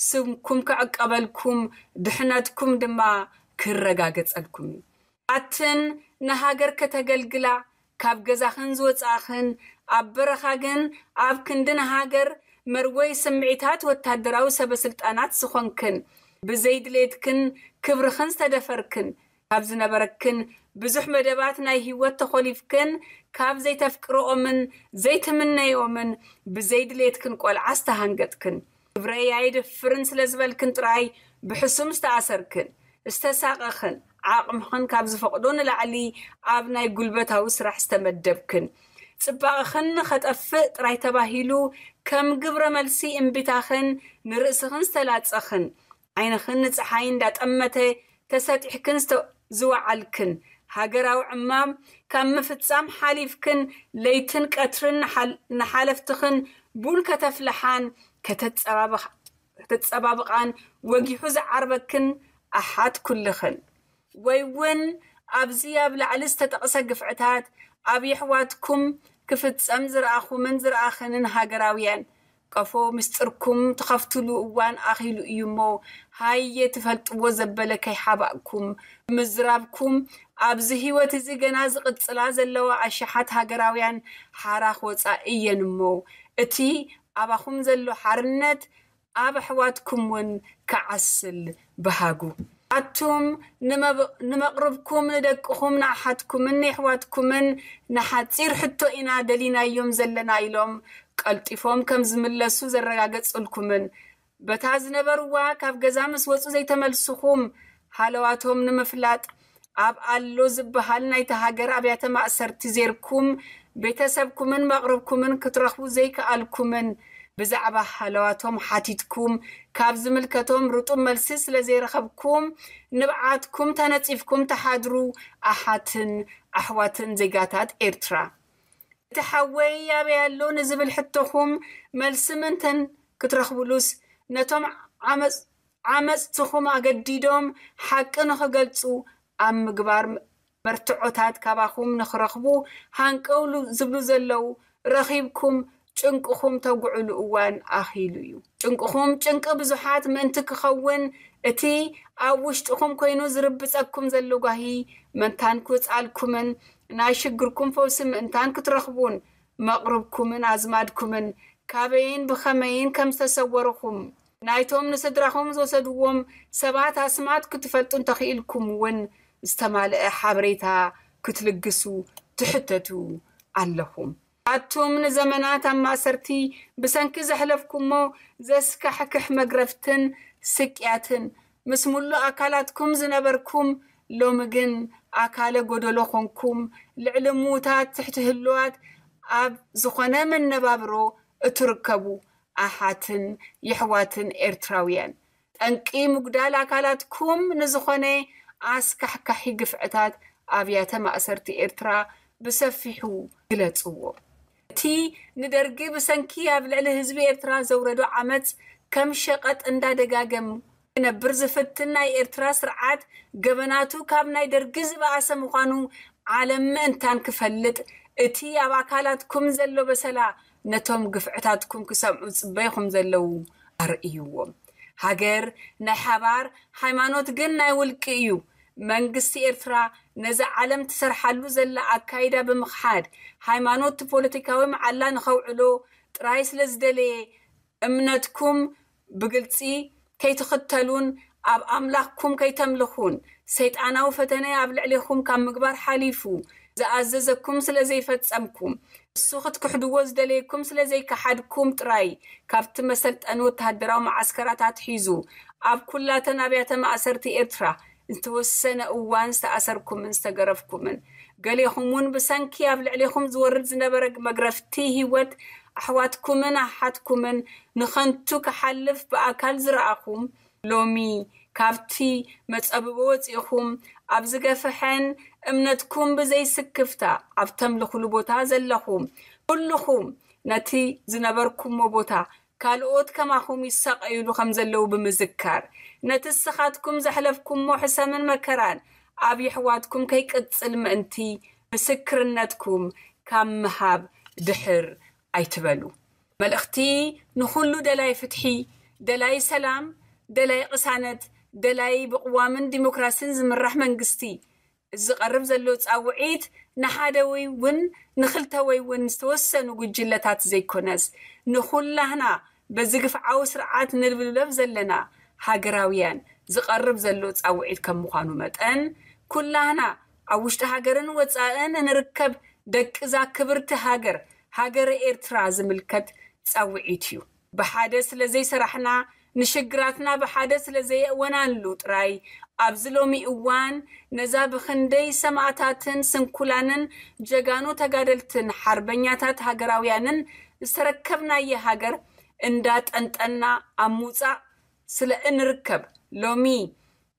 ስምኩም ክዕቀበልኩም፣ ድሕነትኩም ድማ ክረጋገጸልኩም እዩ። ኣትን ንሃገር ከተገልግላ ካብ ገዛኽን ዝወጻእኽን፣ ኣብ በረኻ ግን ኣብ ክንዲ ንሃገር መርወይ ስምዒታት ወታደራዊ ሰበ ስልጣናት ዝኾንክን፣ ብዘይድሌትክን ክብርኽን ዝተደፈርክን፣ ካብ ዝነበረክን ብዙሕ መደባት ናይ ህይወት ተኾሊፍክን፣ ካብ ዘይተፍቅርኦምን ዘይትምነይኦምን ብዘይድሌትክን ቆልዓ ዝተሃንገጥክን፣ ክብረይ ኣይደፍርን ስለ ዝበልክን ጥራይ ብሕሱም ዝተኣሰርክን ዝተሳቐኽን፣ ዓቕምኽን ካብ ዝፈቕዶ ንላዕሊ ኣብ ናይ ጉልበታዊ ስራሕ ዝተመደብክን፣ ጽባቐኽን ንኸጠፍእ ጥራይ ተባሂሉ ከም ግብረ መልሲ እምቢታኽን ንርእስኽን ዝተላጸኽን፣ ዓይንኽን ንጸሓይ እንዳጠመተ ተሰጢሕክን ዝተ- ዝወዓልክን፣ ሃገራዊ ዕማም ካብ ምፍጻም ሓሊፍክን ለይትን ቀትርን ንሓል- ንሓለፍትኽን ቡን ከተፍልሓን ከተጸባብኻ- ከተጸባብቓን ወጊሑ ዝዓርበክን ኣሓት ኩልኽን። ወይ እውን ኣብዚ ኣብ ላዕሊ ዝተጠቕሰ ግፍዕታት ኣብ የሕዋትኩም ክፍጸም ዝረኣኹምን ዝረኣኽንን ሃገራውያን፣ ቀፎ ምስጢርኩም ትኸፍትሉ እዋን ኣኺሉ እዩ እሞ፣ ሃየ ትፈልጥዎ ዘበለ ከይሓባእኩም ብምዝራብኩም፣ ኣብዚ ህይወት እዚ ገና ዝቕጽላ ዘለዋ ኣሽሓት ሃገራውያን ሓራ ክወጻ እየን እሞ፣ እቲ ኣባኹም ዘሎ ሓርነት ኣብ ኣሕዋትኩም እውን ክዓስል ብሃጉ። ኣቱም ንመብ- ንመቕርብኩም፣ ንደቅኹም፣ ንኣሓትኩምን ንየሕዋትኩምን ንሓጺር ሕቶ ኢና ደሊናዮም ዘለና ኢሎም ቀልጢፎም ከም ዝምለሱ ዘረጋገጽልኩምን፣ በታ ዝነበርዋ ካብ ገዛ ምስ ወጹ ዘይተመልስኹም ሃለዋቶም ንምፍላጥ ኣብ ኣሎ ዝበሃል ናይታ ሃገር ኣብያተ ማእሰርቲ ዜርኩም ቤተሰብኩምን መቕርብኩምን ክትረኽቡ ዘይከኣልኩምን ብዛዕባ ሃለዋቶም ሓቲትኩም ካብ ዝምልከቶም ርጡብ መልሲ ስለ ዘይረኸብኩም ንብዓትኩም ተነጺፍኩም ትሓድሩ ኣሓትን ኣሕዋትን ዜጋታት ኤርትራ። እቲ ሓወይ ኣበይ ኣሎ ንዝብል ሕቶኹም መልሲ ምእንተን ክትረኽብሉስ ነቶም ዓመጽ- ዓመጽትኹም ኣገዲዶም ሓቂ ንኽገልጹ ኣብ ምግባር መርትዖታት ካባኹም ንኽረኽቡ ሃንቀው ዝብሉ ዘለዉ ረኺብኩም ጭንቅኹም ተጉዕሉ እዋን ኣኺሉ እዩ። ጭንቅኹም ጭንቂ ብዙሓት ምእንቲ ክኸውን እቲ ኣብ ውሽጥኹም ኮይኑ ዝርብጸኩም ዘሎ ጓሂ ምእንታን ክወጽኣልኩምን ናይ ሽግርኩም ፈውሲ ምእንታን ክትረኽቡን መቕርብኩምን ኣዝማድኩምን ካበይን ብኸመይን ከም ዝተሰወርኹም ናይቶም ንስድራኹም ዝወሰድዎም ሰባት ኣስማት ክትፈልጡ እንተኽኢልኩም እውን ዝተማልአ ሓበሬታ ክትልግሱ ትሕተቱ ኣለኹም። ኣቱም ንዘመናት ኣብ ማእሰርቲ ብሰንኪ ዘሕለፍኩሞ ዘስካሕክሕ መግረፍትን ስቅያትን ምስ ሙሉእ ኣካላትኩም ዝነበርኩም ሎሚ ግን ኣካለ ጎደሎ ኾንኩም ልዕሊ ምዉታት ትሕቲ ህልዋት ኣብ ዝኾነ መነባብሮ እትርከቡ ኣሓትን የሕዋትን ኤርትራውያን ጠንቂ ምጉዳል ኣካላትኩም ንዝኾነ ኣስካሕካሒ ግፍዕታት ኣብያተ ማእሰርቲ ኤርትራ ብሰፊሑ ግለጽዎ። እቲ ንደርጊ ብሰንኪ ኣብ ልዕሊ ህዝቢ ኤርትራ ዘውረዶ ዓመጽ ከም ሸቐጥ እንዳደጋገም ክነብር ዝፍትን ናይ ኤርትራ ስርዓት ገበናቱ ካብ ናይ ደርጊ ዝበኣሰ ምዃኑ ዓለም ምእንታን ክፈልጥ እቲ ኣብ ኣካላትኩም ዘሎ በሰላ ነቶም ግፍዕታትኩም ክሰምዑ ዝጽበይኹም ዘለዉ ኣርእይዎም። ሃገር ናይ ሓባር፣ ሃይማኖት ግን ናይ ውልቂ እዩ። መንግስቲ ኤርትራ ነዚ ዓለም ትሰርሓሉ ዘላ ኣካይዳ ብምኽሓድ ሃይማኖት ፖለቲካዊ መዓላ ንኸውዕሎ ጥራይ ስለ ዝደለየ እምነትኩም ብግልጺ ከይትኽተሉን ኣብ ኣምላኽኩም ከይተምልኹን ሰይጣናዊ ፈተነ ኣብ ልዕሌኹም ካብ ምግባር ሓሊፉ ዝኣዘዘኩም ስለ ዘይፈጸምኩም እሱ ክትክሕድዎ ዝደለየኩም ስለ ዘይከሓድኩም ጥራይ ካብቲ መሰልጠኒ ወተሃደራዊ መዓስከራት ኣትሒዙ ኣብ ኩላተን ኣብያተ ማእሰርቲ ኤርትራ ዝተወሰነ እዋን ዝተኣሰርኩምን ዝተገረፍኩምን ገሌኹም እውን ብሰንኪ ኣብ ልዕሌኹም ዝወርድ ዝነበረ መግረፍቲ ህይወት ኣሕዋትኩምን ኣሓትኩምን ንኸንቱ ክሓልፍ ብኣካል ዝረኣኹም ሎሚ ካብቲ መጸብቦ ወጺእኹም ኣብ ዝገፍሐን እምነትኩም ብዘይስክፍታ ኣብ ተምልኹሉ ቦታ ዘለኹም ኩልኹም ነቲ ዝነበርኩሞ ቦታ ካልኦት ከማኹም ይሳቐዩሉ ከም ዘለዉ ብምዝካር፣ ነቲ እስኻትኩም ዘሕለፍኩሞ ሕሰምን መከራን ኣብ የሕዋትኩም ከይቅጽል ምእንቲ ምስክርነትኩም ካብ ምሃብ ድሕር ኣይትበሉ። መልእኽቲ ንኹሉ ደላይ ፍትሒ፣ ደላይ ሰላም፣ ደላይ ቅሳነት፣ ደላይ ብቕዋምን ዲሞክራሲን ዝምራሕ መንግስቲ። ዝቐርብ ዘሎ ጻውዒት ንሓደ ወይ እውን ንኽልተ ወይ እውን ዝተወሰኑ ጉጅለታት ዘይኮነስ፣ ንኹላህና በዚ ግፍዓዊ ስርዓት ንልብለብ ዘለና ሃገራውያን ዝቐርብ ዘሎ ጻውዒት ከም ምዃኑ መጠን፣ ኩላህና ኣብ ውሽጢ ሃገርን ወጻእን እንርከብ ደቂ እዛ ክብርቲ ሃገር፣ ሃገረ ኤርትራ ዝምልከት ጻውዒት እዩ። ብሓደ ስለ ዘይሰራሕና፣ ንሽግራትና ብሓደ ስለ ዘየእወናሉ ጥራይ፣ ኣብዚ ሎሚ እዋን ነዛ ብኽንደይ ሰማእታትን ስንኩላንን ጀጋኑ ተጋደልትን ሓርበኛታት ሃገራውያንን ዝተረከብናየ ሃገር እንዳጠንጠና ኣብ ምውጻእ ስለ እንርከብ፣ ሎሚ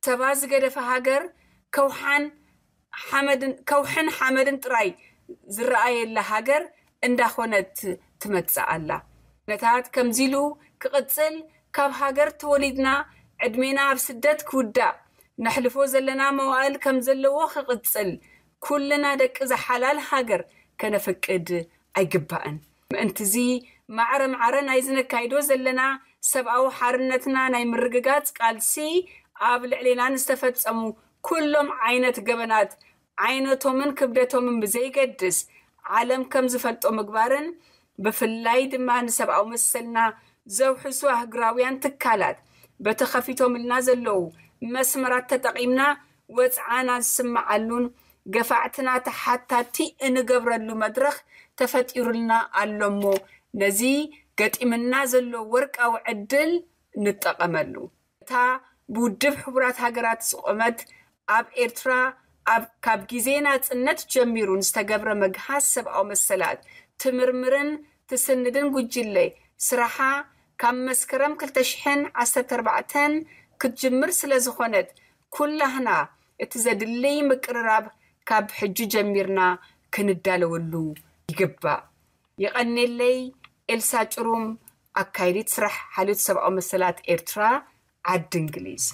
ሰባ ዝገደፈ ሃገር ከውሓን ሓመድን፣ ከውሕን ሓመድን ጥራይ ዝረኣየላ ሃገር እንዳኾነት ትመጽእ ኣላ። ነታት ከምዚ ኢሉ ክቕጽል፣ ካብ ሃገር ተወሊድና ዕድሜና ኣብ ስደት ክውዳእ፣ ነሕልፎ ዘለና መዋእል ከም ዘለዎ ክቕጽል፣ ኩልና ደቂ እዛ ሓላል ሃገር ከነፍቅድ ኣይግባእን። ምእንትዚ ማዕረ ማዕረ ናይ ዝነካይዶ ዘለና ሰብኣዊ ሓርነትና ናይ ምርግጋጽ ቃልሲ፣ ኣብ ልዕሌና ንዝተፈጸሙ ኩሎም ዓይነት ገበናት ዓይነቶምን ክብደቶምን ብዘይገድስ ዓለም ከም ዝፈልጦ ምግባርን፣ ብፍላይ ድማ ንሰብኣዊ መሰልና ዘውሕሱ ኣህጉራውያን ትካላት በቲ ከፊቶምልና ዘለዉ መስመራት ተጠቒምና ወጽዓና ዝስምዓሉን ገፋዕትና ተሓታቲ እንገብረሉ መድረኽ ተፈጢሩልና ኣሎ እሞ፣ ነዚ ገጢምና ዘሎ ወርቃዊ ዕድል ንጠቐመሉ። እታ ብውድብ ሕቡራት ሃገራት ዝቖመት፣ ኣብ ኤርትራ ኣብ፣ ካብ ግዜ ናጽነት ጀሚሩ ንዝተገብረ መግሃስ ሰብኣዊ መሰላት ትምርምርን ትስንድን ጉጅለ፣ ስራሓ ካብ መስከረም ክልተ ሽሕን ዓሰርተ ኣርባዕተን ክትጅምር ስለ ዝኾነት፣ ኩላህና እቲ ዘድልይ ምቅርራብ ካብ ሕጂ ጀሚርና ክንዳለወሉ ይግባእ። የቐኔለይ። ኤልሳ ጭሩም፣ ኣካይዲት ስራሕ ሓልዮት ሰብኣዊ መሰላት ኤርትራ፣ ዓዲ እንግሊዝ።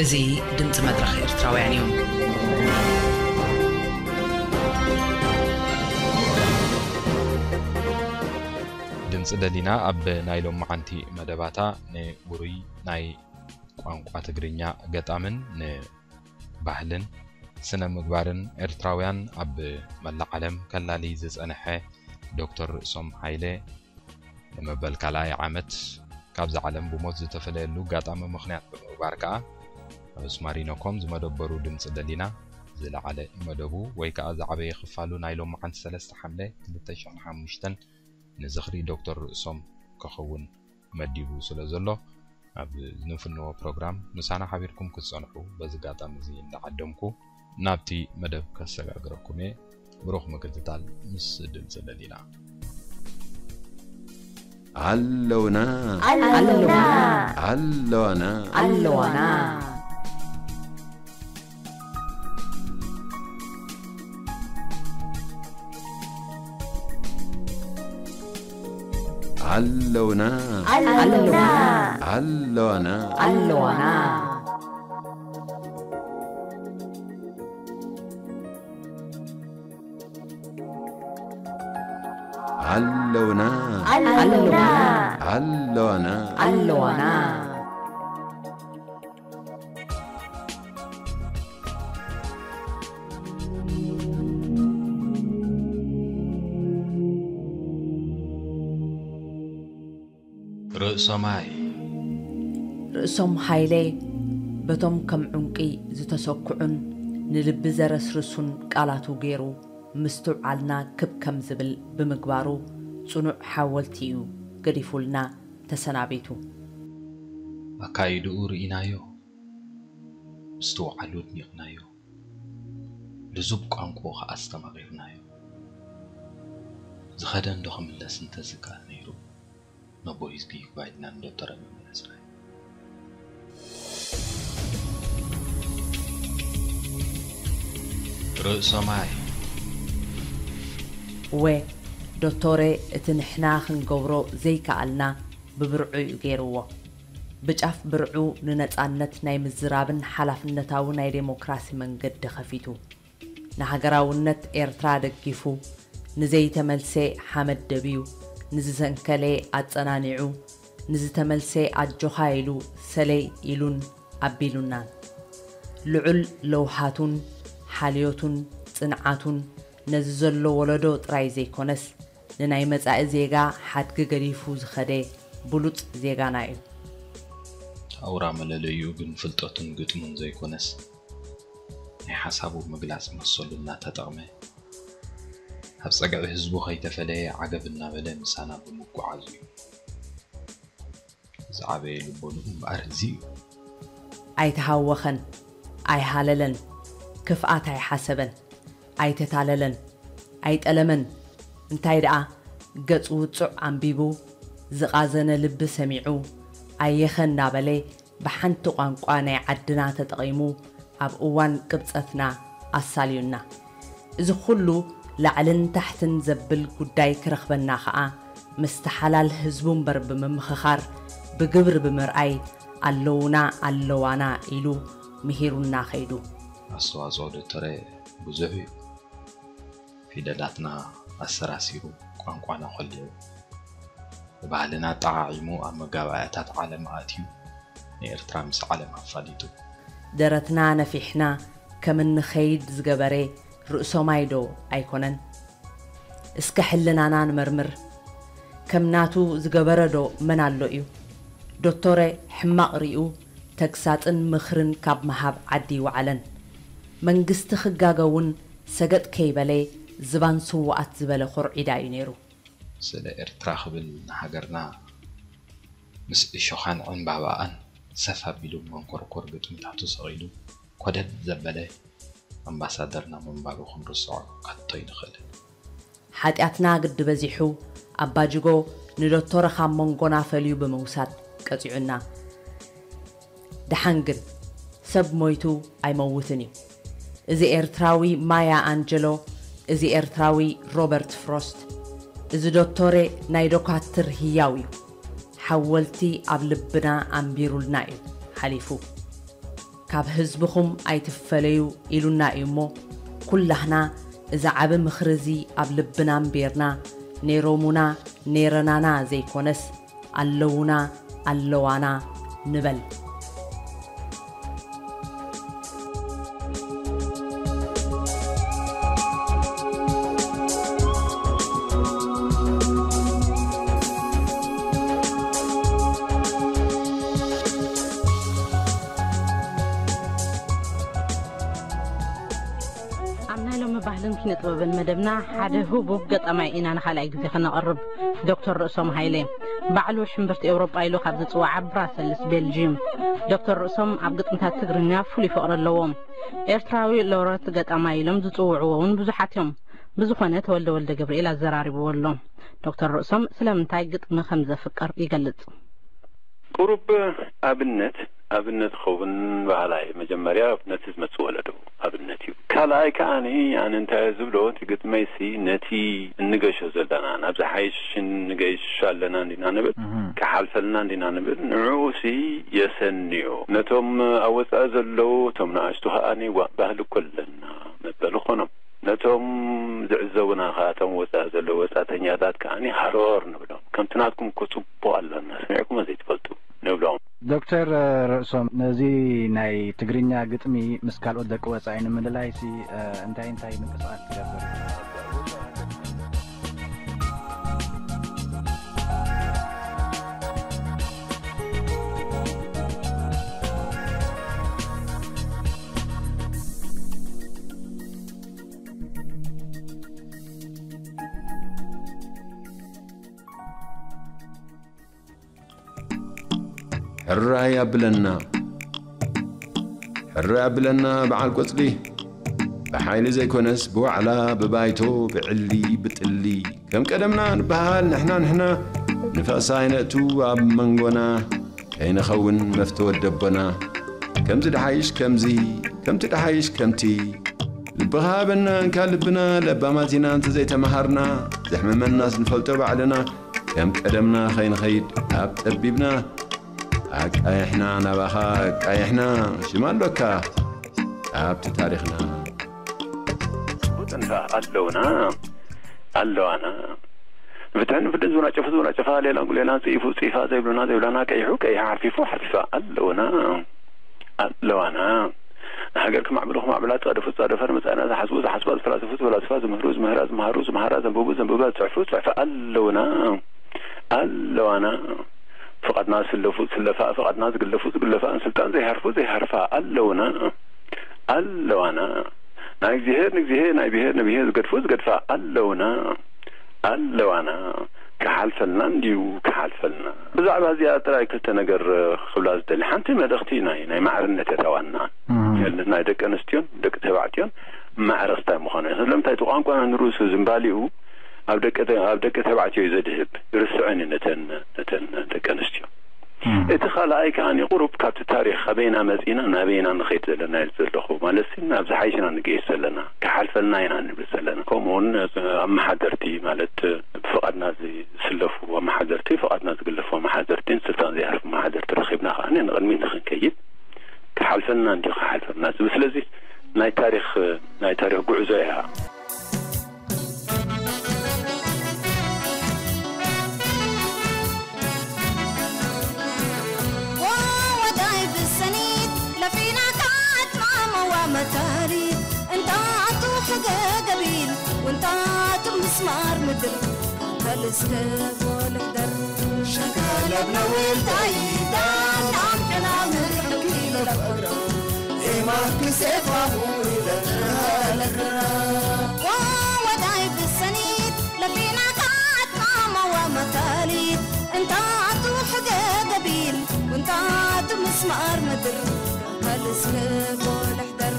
እዚ ድምፂ መድረኽ ኤርትራውያን እዩ። ድምፂ ደሊና ኣብ ናይ ሎማዓንቲ መደባታ ንውሩይ ናይ ቋንቋ ትግርኛ ገጣምን ንባህልን ስነ ምግባርን ኤርትራውያን ኣብ መላእ ዓለም ከላሊ ዝጸንሐ ዶክተር ርእሶም ሃይለ ንመበል ካልኣይ ዓመት ካብዛ ዓለም ብሞት ዝተፈለየሉ ኣጋጣሚ ምኽንያት ብምግባር ከኣ ኣብ ስማሪኖ ኮም ዝመደበሩ ድምፂ ደሊና ዝለዓለ መደቡ ወይ ከኣ ዝዓበየ ክፋሉ ናይ ሎማዓንቲ ሰለስተ ሓምለ ክልተ ሽሕን ሓሙሽተን ንዝኽሪ ዶክተር ርእሶም ክኸውን መዲቡ ስለ ዘሎ ኣብ ዝንፍንዎ ፕሮግራም ምሳና ሓቢርኩም ክትጸንሑ በዚ ኣጋጣሚ እዚ እንዳዓደምኩ ናብቲ መደብ ከሰጋግረኩም እየ። ብሩኽ ምክትታል ምስ ድምፂ ደሊና። ኣለውና ኣለውና ኣለዋና ኣለዋና ኣለውና ኣለውና ኣለዋና ኣለዋና ኣለውና ኣለውና ኣለዋና ኣለዋና ርእሶማይ ርእሶም ሃይለ በቶም ከም ዑንቂ ዝተሰኩዑን ንልቢ ዘረስርሱን ቃላቱ ገይሩ ምስትውዓልና ክብ ከም ዝብል ብምግባሩ ጽኑዕ ሓወልቲ እዩ ገዲፉልና ተሰናቢቱ። ኣካይድኡ ርኢናዮ፣ ምስትውዓሉ ኣድኒቕናዮ፣ ልዙብ ቋንቋኡ ኸኣ ኣስተማቒርናዮ። ዝኸደ እንዶ ክምለስ እንተዝከኣል ነይሩ፣ ነቦ ሂዝጊ ይግባይ ኢልና ንዶክተረ ምመለስናዮ። ርእሶማይ እወ ዶቶረ እቲ ንሕና ክንገብሮ ዘይከኣልና ብብርዑ እዩ ገይርዎ። ብጫፍ ብርዑ ንነጻነት ናይ ምዝራብን ሓላፍነታዊ ናይ ዴሞክራሲ መንገዲ ከፊቱ። ንሃገራውነት ኤርትራ ደጊፉ፣ ንዘይተመልሰ ሓመድ ደብዩ፣ ንዝሰንከለ ኣጸናኒዑ፣ ንዝተመልሰ ኣጆኻ ኢሉ ሰለይ ኢሉን ኣቢሉናን። ልዑል ለውሃቱን ሓልዮቱን ጽንዓቱን ነዚ ዘሎ ወለዶ ጥራይ ዘይኮነስ፣ ንናይ መጻኢ ዜጋ ሓድጊ ገዲፉ ዝኸደ ብሉጽ ዜጋና እዩ። ኣውራ መለለይኡ ግን ፍልጠቱን ግጥሙን ዘይኮነስ፣ ናይ ሓሳቡ ምግላጽ መሰሉ እናተጠቕመ፣ ኣብ ጸግዒ ህዝቡ ከይተፈለየ ዓገብ እናበለ ምሳና ብምጉዓዙ እዩ። ዝዓበየ ልቦንኡ እምበኣር እዚ እዩ። ኣይተሃወኸን፣ ኣይሃለለን፣ ክፍኣት ኣይሓሰበን፣ ኣይተታለለን፣ ኣይጠለመን። እንታይ ደኣ፣ ገጽ ውጹዕ ኣንቢቡ፣ ዝቓዘነ ልቢ ሰሚዑ፣ ኣየኸ እናበለ ብሓንቲ ቋንቋ ናይ ዓድና ተጠቒሙ ኣብ እዋን ቅብጸትና ኣሳልዩና። እዚ ኩሉ ላዕልን ታሕትን ዘብል ጉዳይ ክረኽበና ኸኣ ምስቲ ሓላል ህዝቡ እምበር ብምምኽኻር ብግብሪ ብምርኣይ ኣለዉና ኣለዋና ኢሉ ምሂሩና ከይዱ። ኣስተዋጽኦ ዶተረ ብዙሕ እዩ። ፊደላትና ኣሰራሲሩ፣ ቋንቋና ኮሊዑ፣ ባህልና ኣጠዓዒሙ ኣብ መጋባእያታት ዓለም ኣእትዩ ንኤርትራ ምስ ዓለም ኣፋሊጡ። ደረትና ነፊሕና ከም እንኸይድ ዝገበረ ርእሶማይ ዶ ኣይኮነን? እስከ ሕልናና ንመርምር። ከም ናቱ ዝገበረ ዶ መን ኣሎ እዩ? ዶቶረ ሕማቕ ሪኡ ተግሳጽን ምኽርን ካብ ምሃብ ዓዲ ይወዓለን። መንግስቲ ክጋገ እውን ሰገጥ ከይበለ ዝባን ስዉኣት ዝበለ ኮርዒዳ እዩ ነይሩ። ስለ ኤርትራ ክብል ንሃገርና ምስ እሾኻን ዕምባባኣን ሰፍ ኣቢሉ መንኮርኮር ግጥምታቱ ሰቒሉ ኮደድ ዘበለ ኣምባሳደርና ምንባሩ ክንርስዖ ከቶ ኣይንኽእልን። ሓጢኣትና ግዲ በዚሑ ኣባጅጎ ንዶቶረ ካብ መንጎና ፈልዩ ብምውሳድ ቀጺዑና። ደሓን ግን ሰብ ሞይቱ ኣይመውትን እዩ። እዚ ኤርትራዊ ማያ ኣንጀሎ፣ እዚ ኤርትራዊ ሮበርት ፍሮስት፣ እዚ ዶቶሬ ናይ ዶካትር ህያው እዩ። ሓወልቲ ኣብ ልብና ኣንቢሩልና እዩ ሓሊፉ። ካብ ህዝብኹም ኣይትፈለዩ ኢሉና እዩ እሞ፣ ኩላህና እዚ ዓቢ ምኽሪ እዚ ኣብ ልብና ኣንቢርና፣ ኔሮሙና ኔረናና ዘይኮነስ፣ ኣለዉና ኣለዋና ንበል። ኣብ ናይ ሎሚ ባህልን ኪነ ጥበብን መደብና ሓደ ህቡብ ገጣማይ ኢና ንኻልኣይ ግዜ ከነቕርብ። ዶክተር ርእሶም ሃይለ። ባዕሉ ሽምብርቲ ኤውሮጳ ኢሉ ካብ ዝጽውዓ ብራሰልስ ቤልጂም። ዶክተር ርእሶም ኣብ ግጥምታት ትግርኛ ፍሉይ ፍቕሪ ኣለዎም። ኤርትራዊ ሎረት ገጣማይ ኢሎም ዝጽውዕዎ እውን ብዙሓት እዮም። ብዝኾነ ተወልደ ወልደ ገብርኤል ኣዘራሪብዎ ኣሎ። ዶክተር ርእሶም ስለምንታይ ግጥሚ ከም ዘፍቅር ይገልጽ። ቁሩብ ኣብነት፣ ኣብነት ክኸውን በሃላይ መጀመርያ ነቲ ዝመጽእ ወለዶ ኣብነት እዩ። ካልኣይ ከኣኒ ኣነ እንታይ እየ ዝብሎ፣ እቲ ግጥመይሲ ነቲ እንገሾ ዘለና፣ ናብ ዝሓይሽ እንገይሽ ኣለና እንዲና ንብል፣ እህ። ክሓልፈልና እንዲና ንብል፣ ንዕኡሲ የሰንዮ። ነቶም ኣብ ወጻኢ ዘለዉ፣ እቶም ንኣሽቱ ከኣኒ፣ ዋ፣ ባህሊ እኮ ኣለና መበሊ ኮኖም። ነቶም ዝዕዘቡና ከኣ፣ እቶም ወጻኢ ዘለዉ ወጻእተኛታት ከኣኒ ሃሮር ንብሎም። ከምቲ ናትኩም እኮ ጽቡቕ ኣለና፣ ሰሚዕኩሞ ዘይትፈልጡ ንብሎም። ዶክተር ርእሶም፣ ነዚ ናይ ትግርኛ ግጥሚ ምስ ካልኦት ደቂ ወጻኢ ንምልላይሲ፣ እ፣ እንታይ እንታይ ምንቅስቓስ ትገብር? ሕራይ ኣብለና፣ ሕራይ ኣብለና በዓል ቆጽሊ፣ ብሓይሊ ዘይኮነስ ብዋዕላ፣ ብባይቶ፣ ብዕሊ፣ ብጥሊ፣ ከም ቀደምና ንበሃል ንሕና ንሕና፣ ንፈቕሳ ኣይነእቱ ኣብ መንጎና፣ ከይንኸውን መፍተወት ደቦና። ከምዚ ደሓይሽ ከምዚ፣ ከምቲ ደሓይሽ ከምቲ፣ ልብኻ ሃበና እንካ ልብና፣ ለባማት ኢና እንተ ዘይተመሃርና፣ ዘሕመመናስ ንፈልጦ ባዕልና፣ ከም ቀደምና ከይንኸይድ ኣብ ጠቢብና፣ ኣቃይሕና ናባኻ ኣቃይሕና፣ ሽም ኣሎካ ኣብቲ ታሪኽና። ጥንታ ኣለውና፣ ኣለዋና። ንፍትሕን ንፍድን ዝወናጨፉ ዝወናጨፋ፣ ሌላን ጉሌላን ጽይፉ ጽይፋ፣ ዘይብሉና ዘይብላና፣ ቀይሑ ቀይሓ፣ ሓርፊፉ ሓርፊፋ፣ ኣለውና፣ ኣለዋና። ንሃገር ክማዕብሉ ክማዕብላ፣ ዝጻደፉ ዝጻደፋ፣ ንመጻኢና ዝሓስቡ ዝሓስባ፣ ዝፈላስፉ ዝፈላስፋ፣ ዝምህሩ ዝምህራ፣ ዝመሃሩ ዝመሃራ፣ ዘንብቡ ዘንብባ፣ ዝጽሕፉ ዝጽሕፋ፣ ኣለውና፣ ኣለዋና። ፍቓድና ዝስለፉ ዝስለፋ፣ ፍቓድና ዝግለፉ ዝግለፋ፣ ንስልጣን ዘይሃርፉ ዘይሃርፋ፣ ኣለውና፣ ኣለዋና። ናይ እግዚኣብሔር ንእግዚኣብሔር፣ ናይ ብሔር ንብሔር ዝገድፉ ዝገድፋ ኣለውና፣ ኣለዋና። ክሓልፈልና እንድዩ ክሓልፈልና። ብዛዕባ እዚኣ ጥራይ ክልተ ነገር ክብላ ዝደሊ። ሓንቲ መልእኽቲ ናይ፣ ናይ ማዕርነት እያ እታ ዋና። እም። ናይ ደቂ ኣንስትዮን ደቂ ተባዕትዮን ማዕረ ክስታይ ምዃኑ እዩ። ስለምንታይ እቲ ቋንቋና ንርእሱ ዝምባሊኡ ኣብ ደቂ ተ-፣ ኣብ ደቂ ተባዕትዮ እዩ ዘድህብ። ርስዐን እዩ ነተን፣ ነተን ደቂ ኣንስትዮ። እም። እቲ ካልኣይ ከኣ ቁሩብ ካብቲ ታሪኽ ኣበይና መጺና ናበይና ንኸይድ ዘለና ኢሉ ዘለኹ። ማለት ሲ፣ ናብ ዝሓይሽና ንገይሽ ዘለና፣ ክሓልፈልና ኢና ንብል ዘለና። ከምኡውን ኣመሓደርቲ፣ ማለት ብፍቓድና ዝስለፉ ኣመሓደርቲ፣ ፍቓድና ዝግለፉ ኣመሓደርቲን ስልጣን ዘይሃርፉ ኣመሓደርቲ ረኺብና ከኣ ንቕድሚት ንኽንከይድ፣ ክሓልፈልና እንዲዩ ክሓልፈልና ዝብል። ስለዚ ናይ ታሪኽ፣ ናይ ታሪኽ ጉዕዞ እያ። ወወዳይ ብሰኒት ለፊና ካትማመዋ መታሪት እንታቱ ሕገ ገቢል ወንታቱ ምስማር ምድር ካልስከ ጎልሕደር ሸካለብና ወልታይ ዳናም ዕናምን ሕኪ ለፍቅራ ወወዳይ ብሰኒት ለፊና ካትማመዋ መታሊት እንታቱ ሕገ ገቢል ወንታቱ ምስማር ምድር ካልስከ ጎልሕደር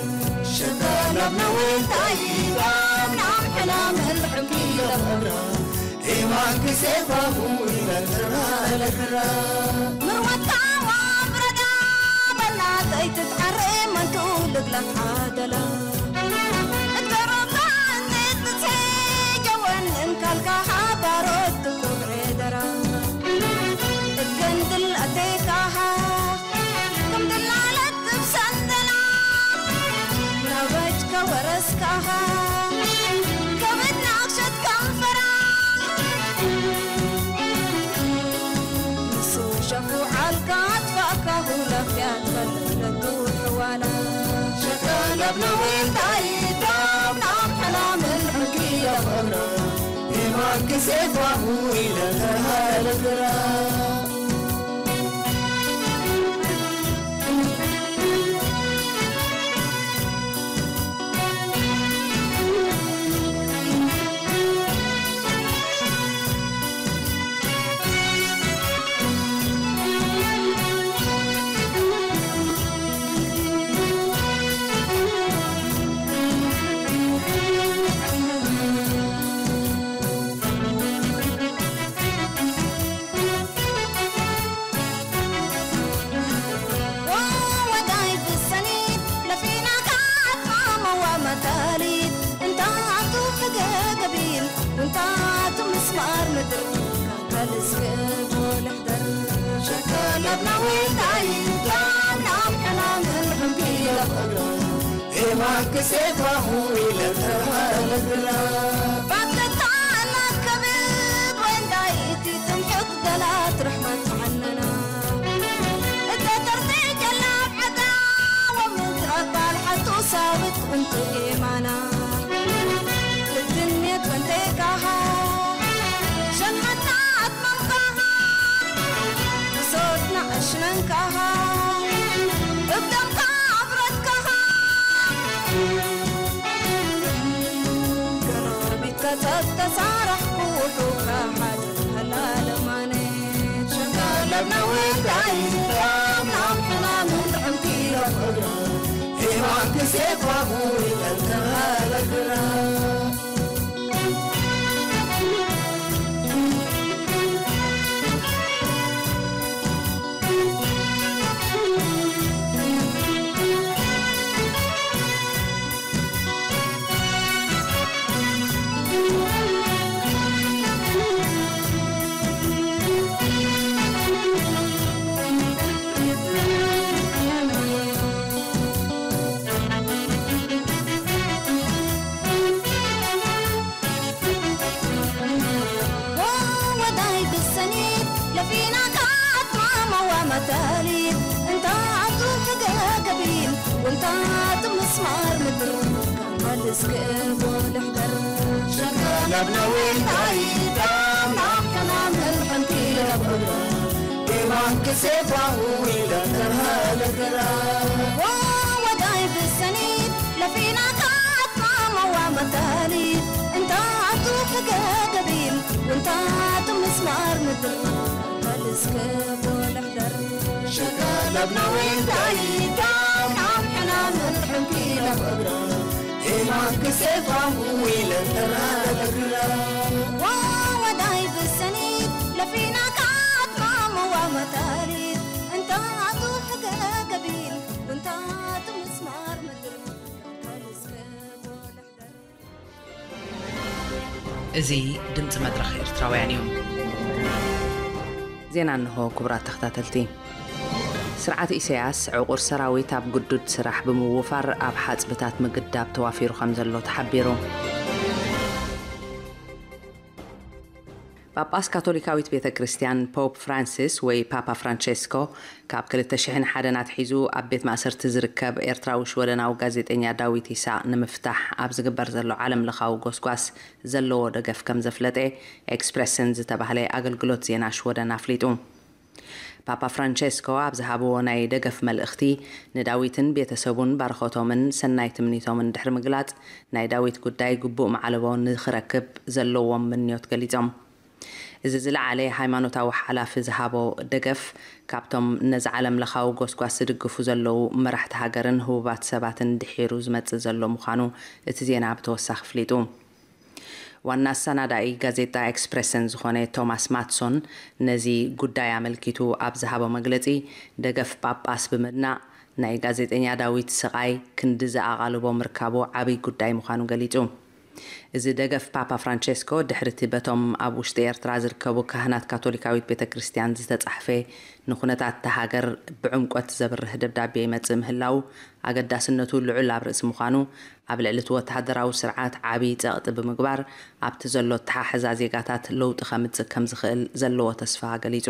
ሸካለብና ወልታይ ዳናም ዕናምን ሕኪ ለፍቅራ ምርወትካ ወብረዳ በላ ከይትትዓረ መንቱ ልግላት ዓደላ እትገሮካ እንትትሴ ጀወን እንካልካ ሓባሮት ትቁጥሬ ደራ እትገንድል ኣቴካሃ ከምድላለት ትብሰንደላ ከብድ ናቕሸት ከንፈራ ንሱ ሸፉዓልካ ኣጥፋእካ ሁለፍያ ትፈልለቱ ሕዋላ ሸካለብ ነወይታይ ካብ ናብ ሕላምን ሕጊ ለፍዕሎ ሄማን ክሴፋሙ ኢለ ተሃለግራ እዚ ድምፂ መድረኽ ኤርትራውያን እዩ። ዜና እንሆ። ክቡራት ተኸታተልቲ፣ ስርዓት ኢሳያስ ዕቑር ሰራዊት ኣብ ግዱድ ስራሕ ብምውፋር ኣብ ሓፅብታት ምግዳብ ተዋፊሩ ከም ዘሎ ተሓቢሩ። ጳጳስ ካቶሊካዊት ቤተ ክርስቲያን ፖፕ ፍራንሲስ ወይ ፓፓ ፍራንቸስኮ ካብ ክልተ ሽሕን ሓደን ኣትሒዙ ኣብ ቤት ማእሰርቲ ዝርከብ ኤርትራዊ ሽወደናዊ ጋዜጠኛ ዳዊት ይስሐቅ ንምፍታሕ ኣብ ዝግበር ዘሎ ዓለም ለኻዊ ጎስጓስ ዘለዎ ደገፍ ከም ዘፍለጠ ኤክስፕረስን ዝተባህለ ኣገልግሎት ዜና ሽወደን ኣፍሊጡ። ፓፓ ፍራንቸስኮ ኣብ ዝሃብዎ ናይ ደገፍ መልእኽቲ ንዳዊትን ቤተሰቡን ባርኾቶምን ሰናይ ትምኒቶምን ድሕሪ ምግላጽ ናይ ዳዊት ጉዳይ ግቡእ ማዕለቦ ንኽረክብ ዘለዎም ምንዮት ገሊጾም። እዚ ዝለዓለ ሃይማኖታዊ ሓላፊ ዝሃቦ ደገፍ ካብቶም ነዚ ዓለም ለኻዊ ጎስጓስ ዝድግፉ ዘለዉ መራሕቲ ሃገርን ህቡባት ሰባትን ድሒሩ ዝመጽእ ዘሎ ምዃኑ እቲ ዜና ብተወሳኺ ኣፍሊጡ። ዋና ኣሰናዳኢ ጋዜጣ ኤክስፕረሰን ዝኾነ ቶማስ ማትሶን ነዚ ጉዳይ ኣመልኪቱ ኣብ ዝሃቦ መግለጺ፣ ደገፍ ጳጳስ ብምድናቕ ናይ ጋዜጠኛ ዳዊት ስቓይ ክንድዚ ኣቓልቦ ምርካቡ ዓብይ ጉዳይ ምዃኑ ገሊጹ። እዚ ደገፍ ፓፓ ፍራንቸስኮ ድሕሪ እቲ በቶም ኣብ ውሽጢ ኤርትራ ዝርከቡ ካህናት ካቶሊካዊት ቤተ ክርስቲያን ዝተጻሕፈ ንኹነታት እታ ሃገር ብዕምቆት ዘብርህ ደብዳቤ ይመጽእ ምህላው ኣገዳስነቱ ልዑል ኣብ ርእሲ ምዃኑ ኣብ ልዕሊ እቲ ወተሃደራዊ ስርዓት ዓብዪ ጸቕጢ ብምግባር ኣብቲ ዘሎ ኣተሓሕዛ ዜጋታት ለውጢ ከምጽእ ከም ዝኽእል ዘለዎ ተስፋ ገሊጹ።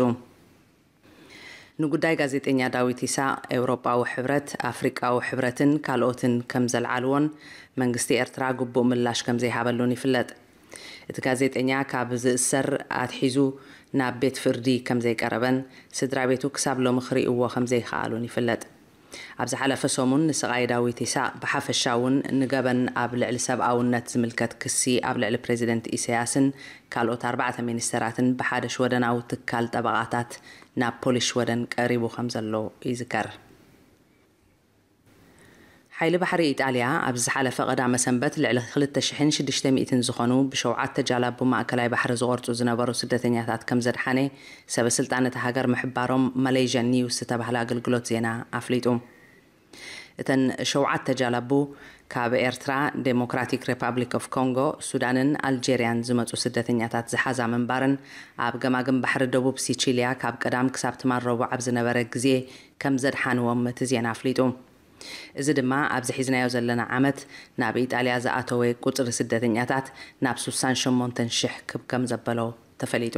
ንጉዳይ ጋዜጠኛ ዳዊት ይስሐቅ ኤውሮጳዊ ሕብረት፣ ኣፍሪቃዊ ሕብረትን ካልኦትን ከም ዘልዓልዎን መንግስቲ ኤርትራ ግቡእ ምላሽ ከም ዘይሃበሉን ይፍለጥ። እቲ ጋዜጠኛ ካብ ዝእሰር ኣትሒዙ ናብ ቤት ፍርዲ ከም ዘይቀረበን ስድራ ቤቱ ክሳብ ሎሚ ክርእይዎ ከም ዘይከኣሉን ይፍለጥ። ኣብ ዝሓለፈ ሰሙን ንስቓይ ዳዊት ይስሐቅ ብሓፈሻ እውን ንገበን ኣብ ልዕሊ ሰብኣውነት ዝምልከት ክሲ ኣብ ልዕሊ ፕሬዚደንት ኢሳያስን ካልኦት ኣርባዕተ ሚኒስተራትን ብሓደ ሽወደናዊ ትካል ጠበቓታት ናብ ፖሊስ ሽወደን ቀሪቡ ከም ዘሎ ይዝከር። ሓይሊ ባሕሪ ኢጣልያ ኣብዚ ዝሓለፈ ቀዳመ ሰንበት ልዕሊ ክልተ ሽሕን ሽዱሽተ ሚእትን ዝኾኑ ብሸውዓተ ጃላቡ ማእከላይ ባሕሪ ዝቖርጹ ዝነበሩ ስደተኛታት ከም ዘድሓነ ሰበ ስልጣን እታ ሃገር ምሕባሮም ማሌዥያ ኒውስ ዝተባህለ ኣገልግሎት ዜና ኣፍሊጡ። እተን ሸውዓተ ጃላቡ ካብ ኤርትራ፣ ዴሞክራቲክ ሪፓብሊክ ኦፍ ኮንጎ፣ ሱዳንን ኣልጄርያን ዝመጹ ስደተኛታት ዝሓዛ ምንባረን ኣብ ገማግም ባሕሪ ደቡብ ሲቺልያ ካብ ቀዳም ክሳብ ትማል ረቡዕ ኣብ ዝነበረ ግዜ ከም ዘድሓንዎም እቲ ዜና ኣፍሊጡ። እዚ ድማ ኣብዚ ሒዝናዮ ዘለና ዓመት ናብ ኢጣልያ ዝኣተወ ቁጽሪ ስደተኛታት ናብ ስሳን ሸሞንተን ሽሕ ክብ ከም ዘበሎ ተፈሊጡ።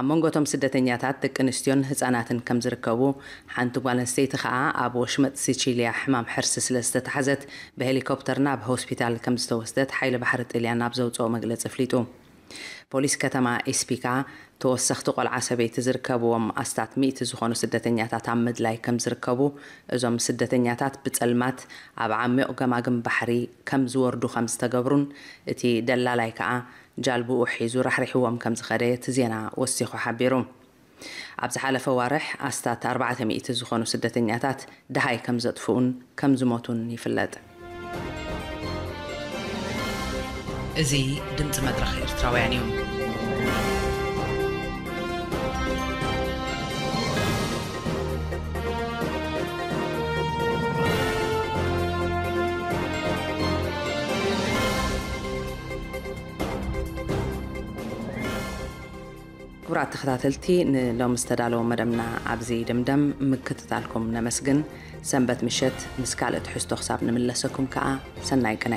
ኣብ መንጎ እቶም ስደተኛታት ደቂ ኣንስትዮን ህጻናትን ከም ዝርከቡ፣ ሓንቲ ጓል ኣንስተይቲ ከኣ ኣብ ወሽመጥ ሲቺልያ ሕማም ሕርሲ ስለ ዝተታሕዘት ብሄሊኮፕተር ናብ ሆስፒታል ከም ዝተወስደት ሓይሊ ባሕሪ ጥልያን ኣብ ዘውጽኦ መግለጺ ኣፍሊጡ። ፖሊስ ከተማ ኢስፒካ ተወሰኽቲ ቆልዓ ሰበይቲ ዝርከብዎም ኣስታት ሚእቲ ዝኾኑ ስደተኛታት ኣብ ምድላይ ከም ዝርከቡ፣ እዞም ስደተኛታት ብጸልማት ኣብ ዓሚቕ ገማግም ባሕሪ ከም ዝወርዱ ከም ዝተገብሩን እቲ ደላላይ ከኣ ጃልብኡ ሒዙ ራሕሪሕዎም ከም ዝኸደ እቲ ዜና ወሲኹ ሓቢሩ። ኣብ ዝሓለፈ ዋርሕ ኣስታት ኣርባዕተ ሚእቲ ዝኾኑ ስደተኛታት ደሃይ ከም ዘጥፍኡን ከም ዝሞቱን ይፍለጥ። እዚ ድምፂ መድረኽ ኤርትራውያን እዩ። ክቡራት ተኸታተልቲ፣ ንሎሚ ዝተዳለወ መደብና ኣብዚ ይድምደም። ምክትታልኩም ነመስግን። ሰንበት ምሸት ምስ ካልእ ትሕዝቶ ክሳብ ንምለሰኩም ከኣ ሰናይ ቅነ።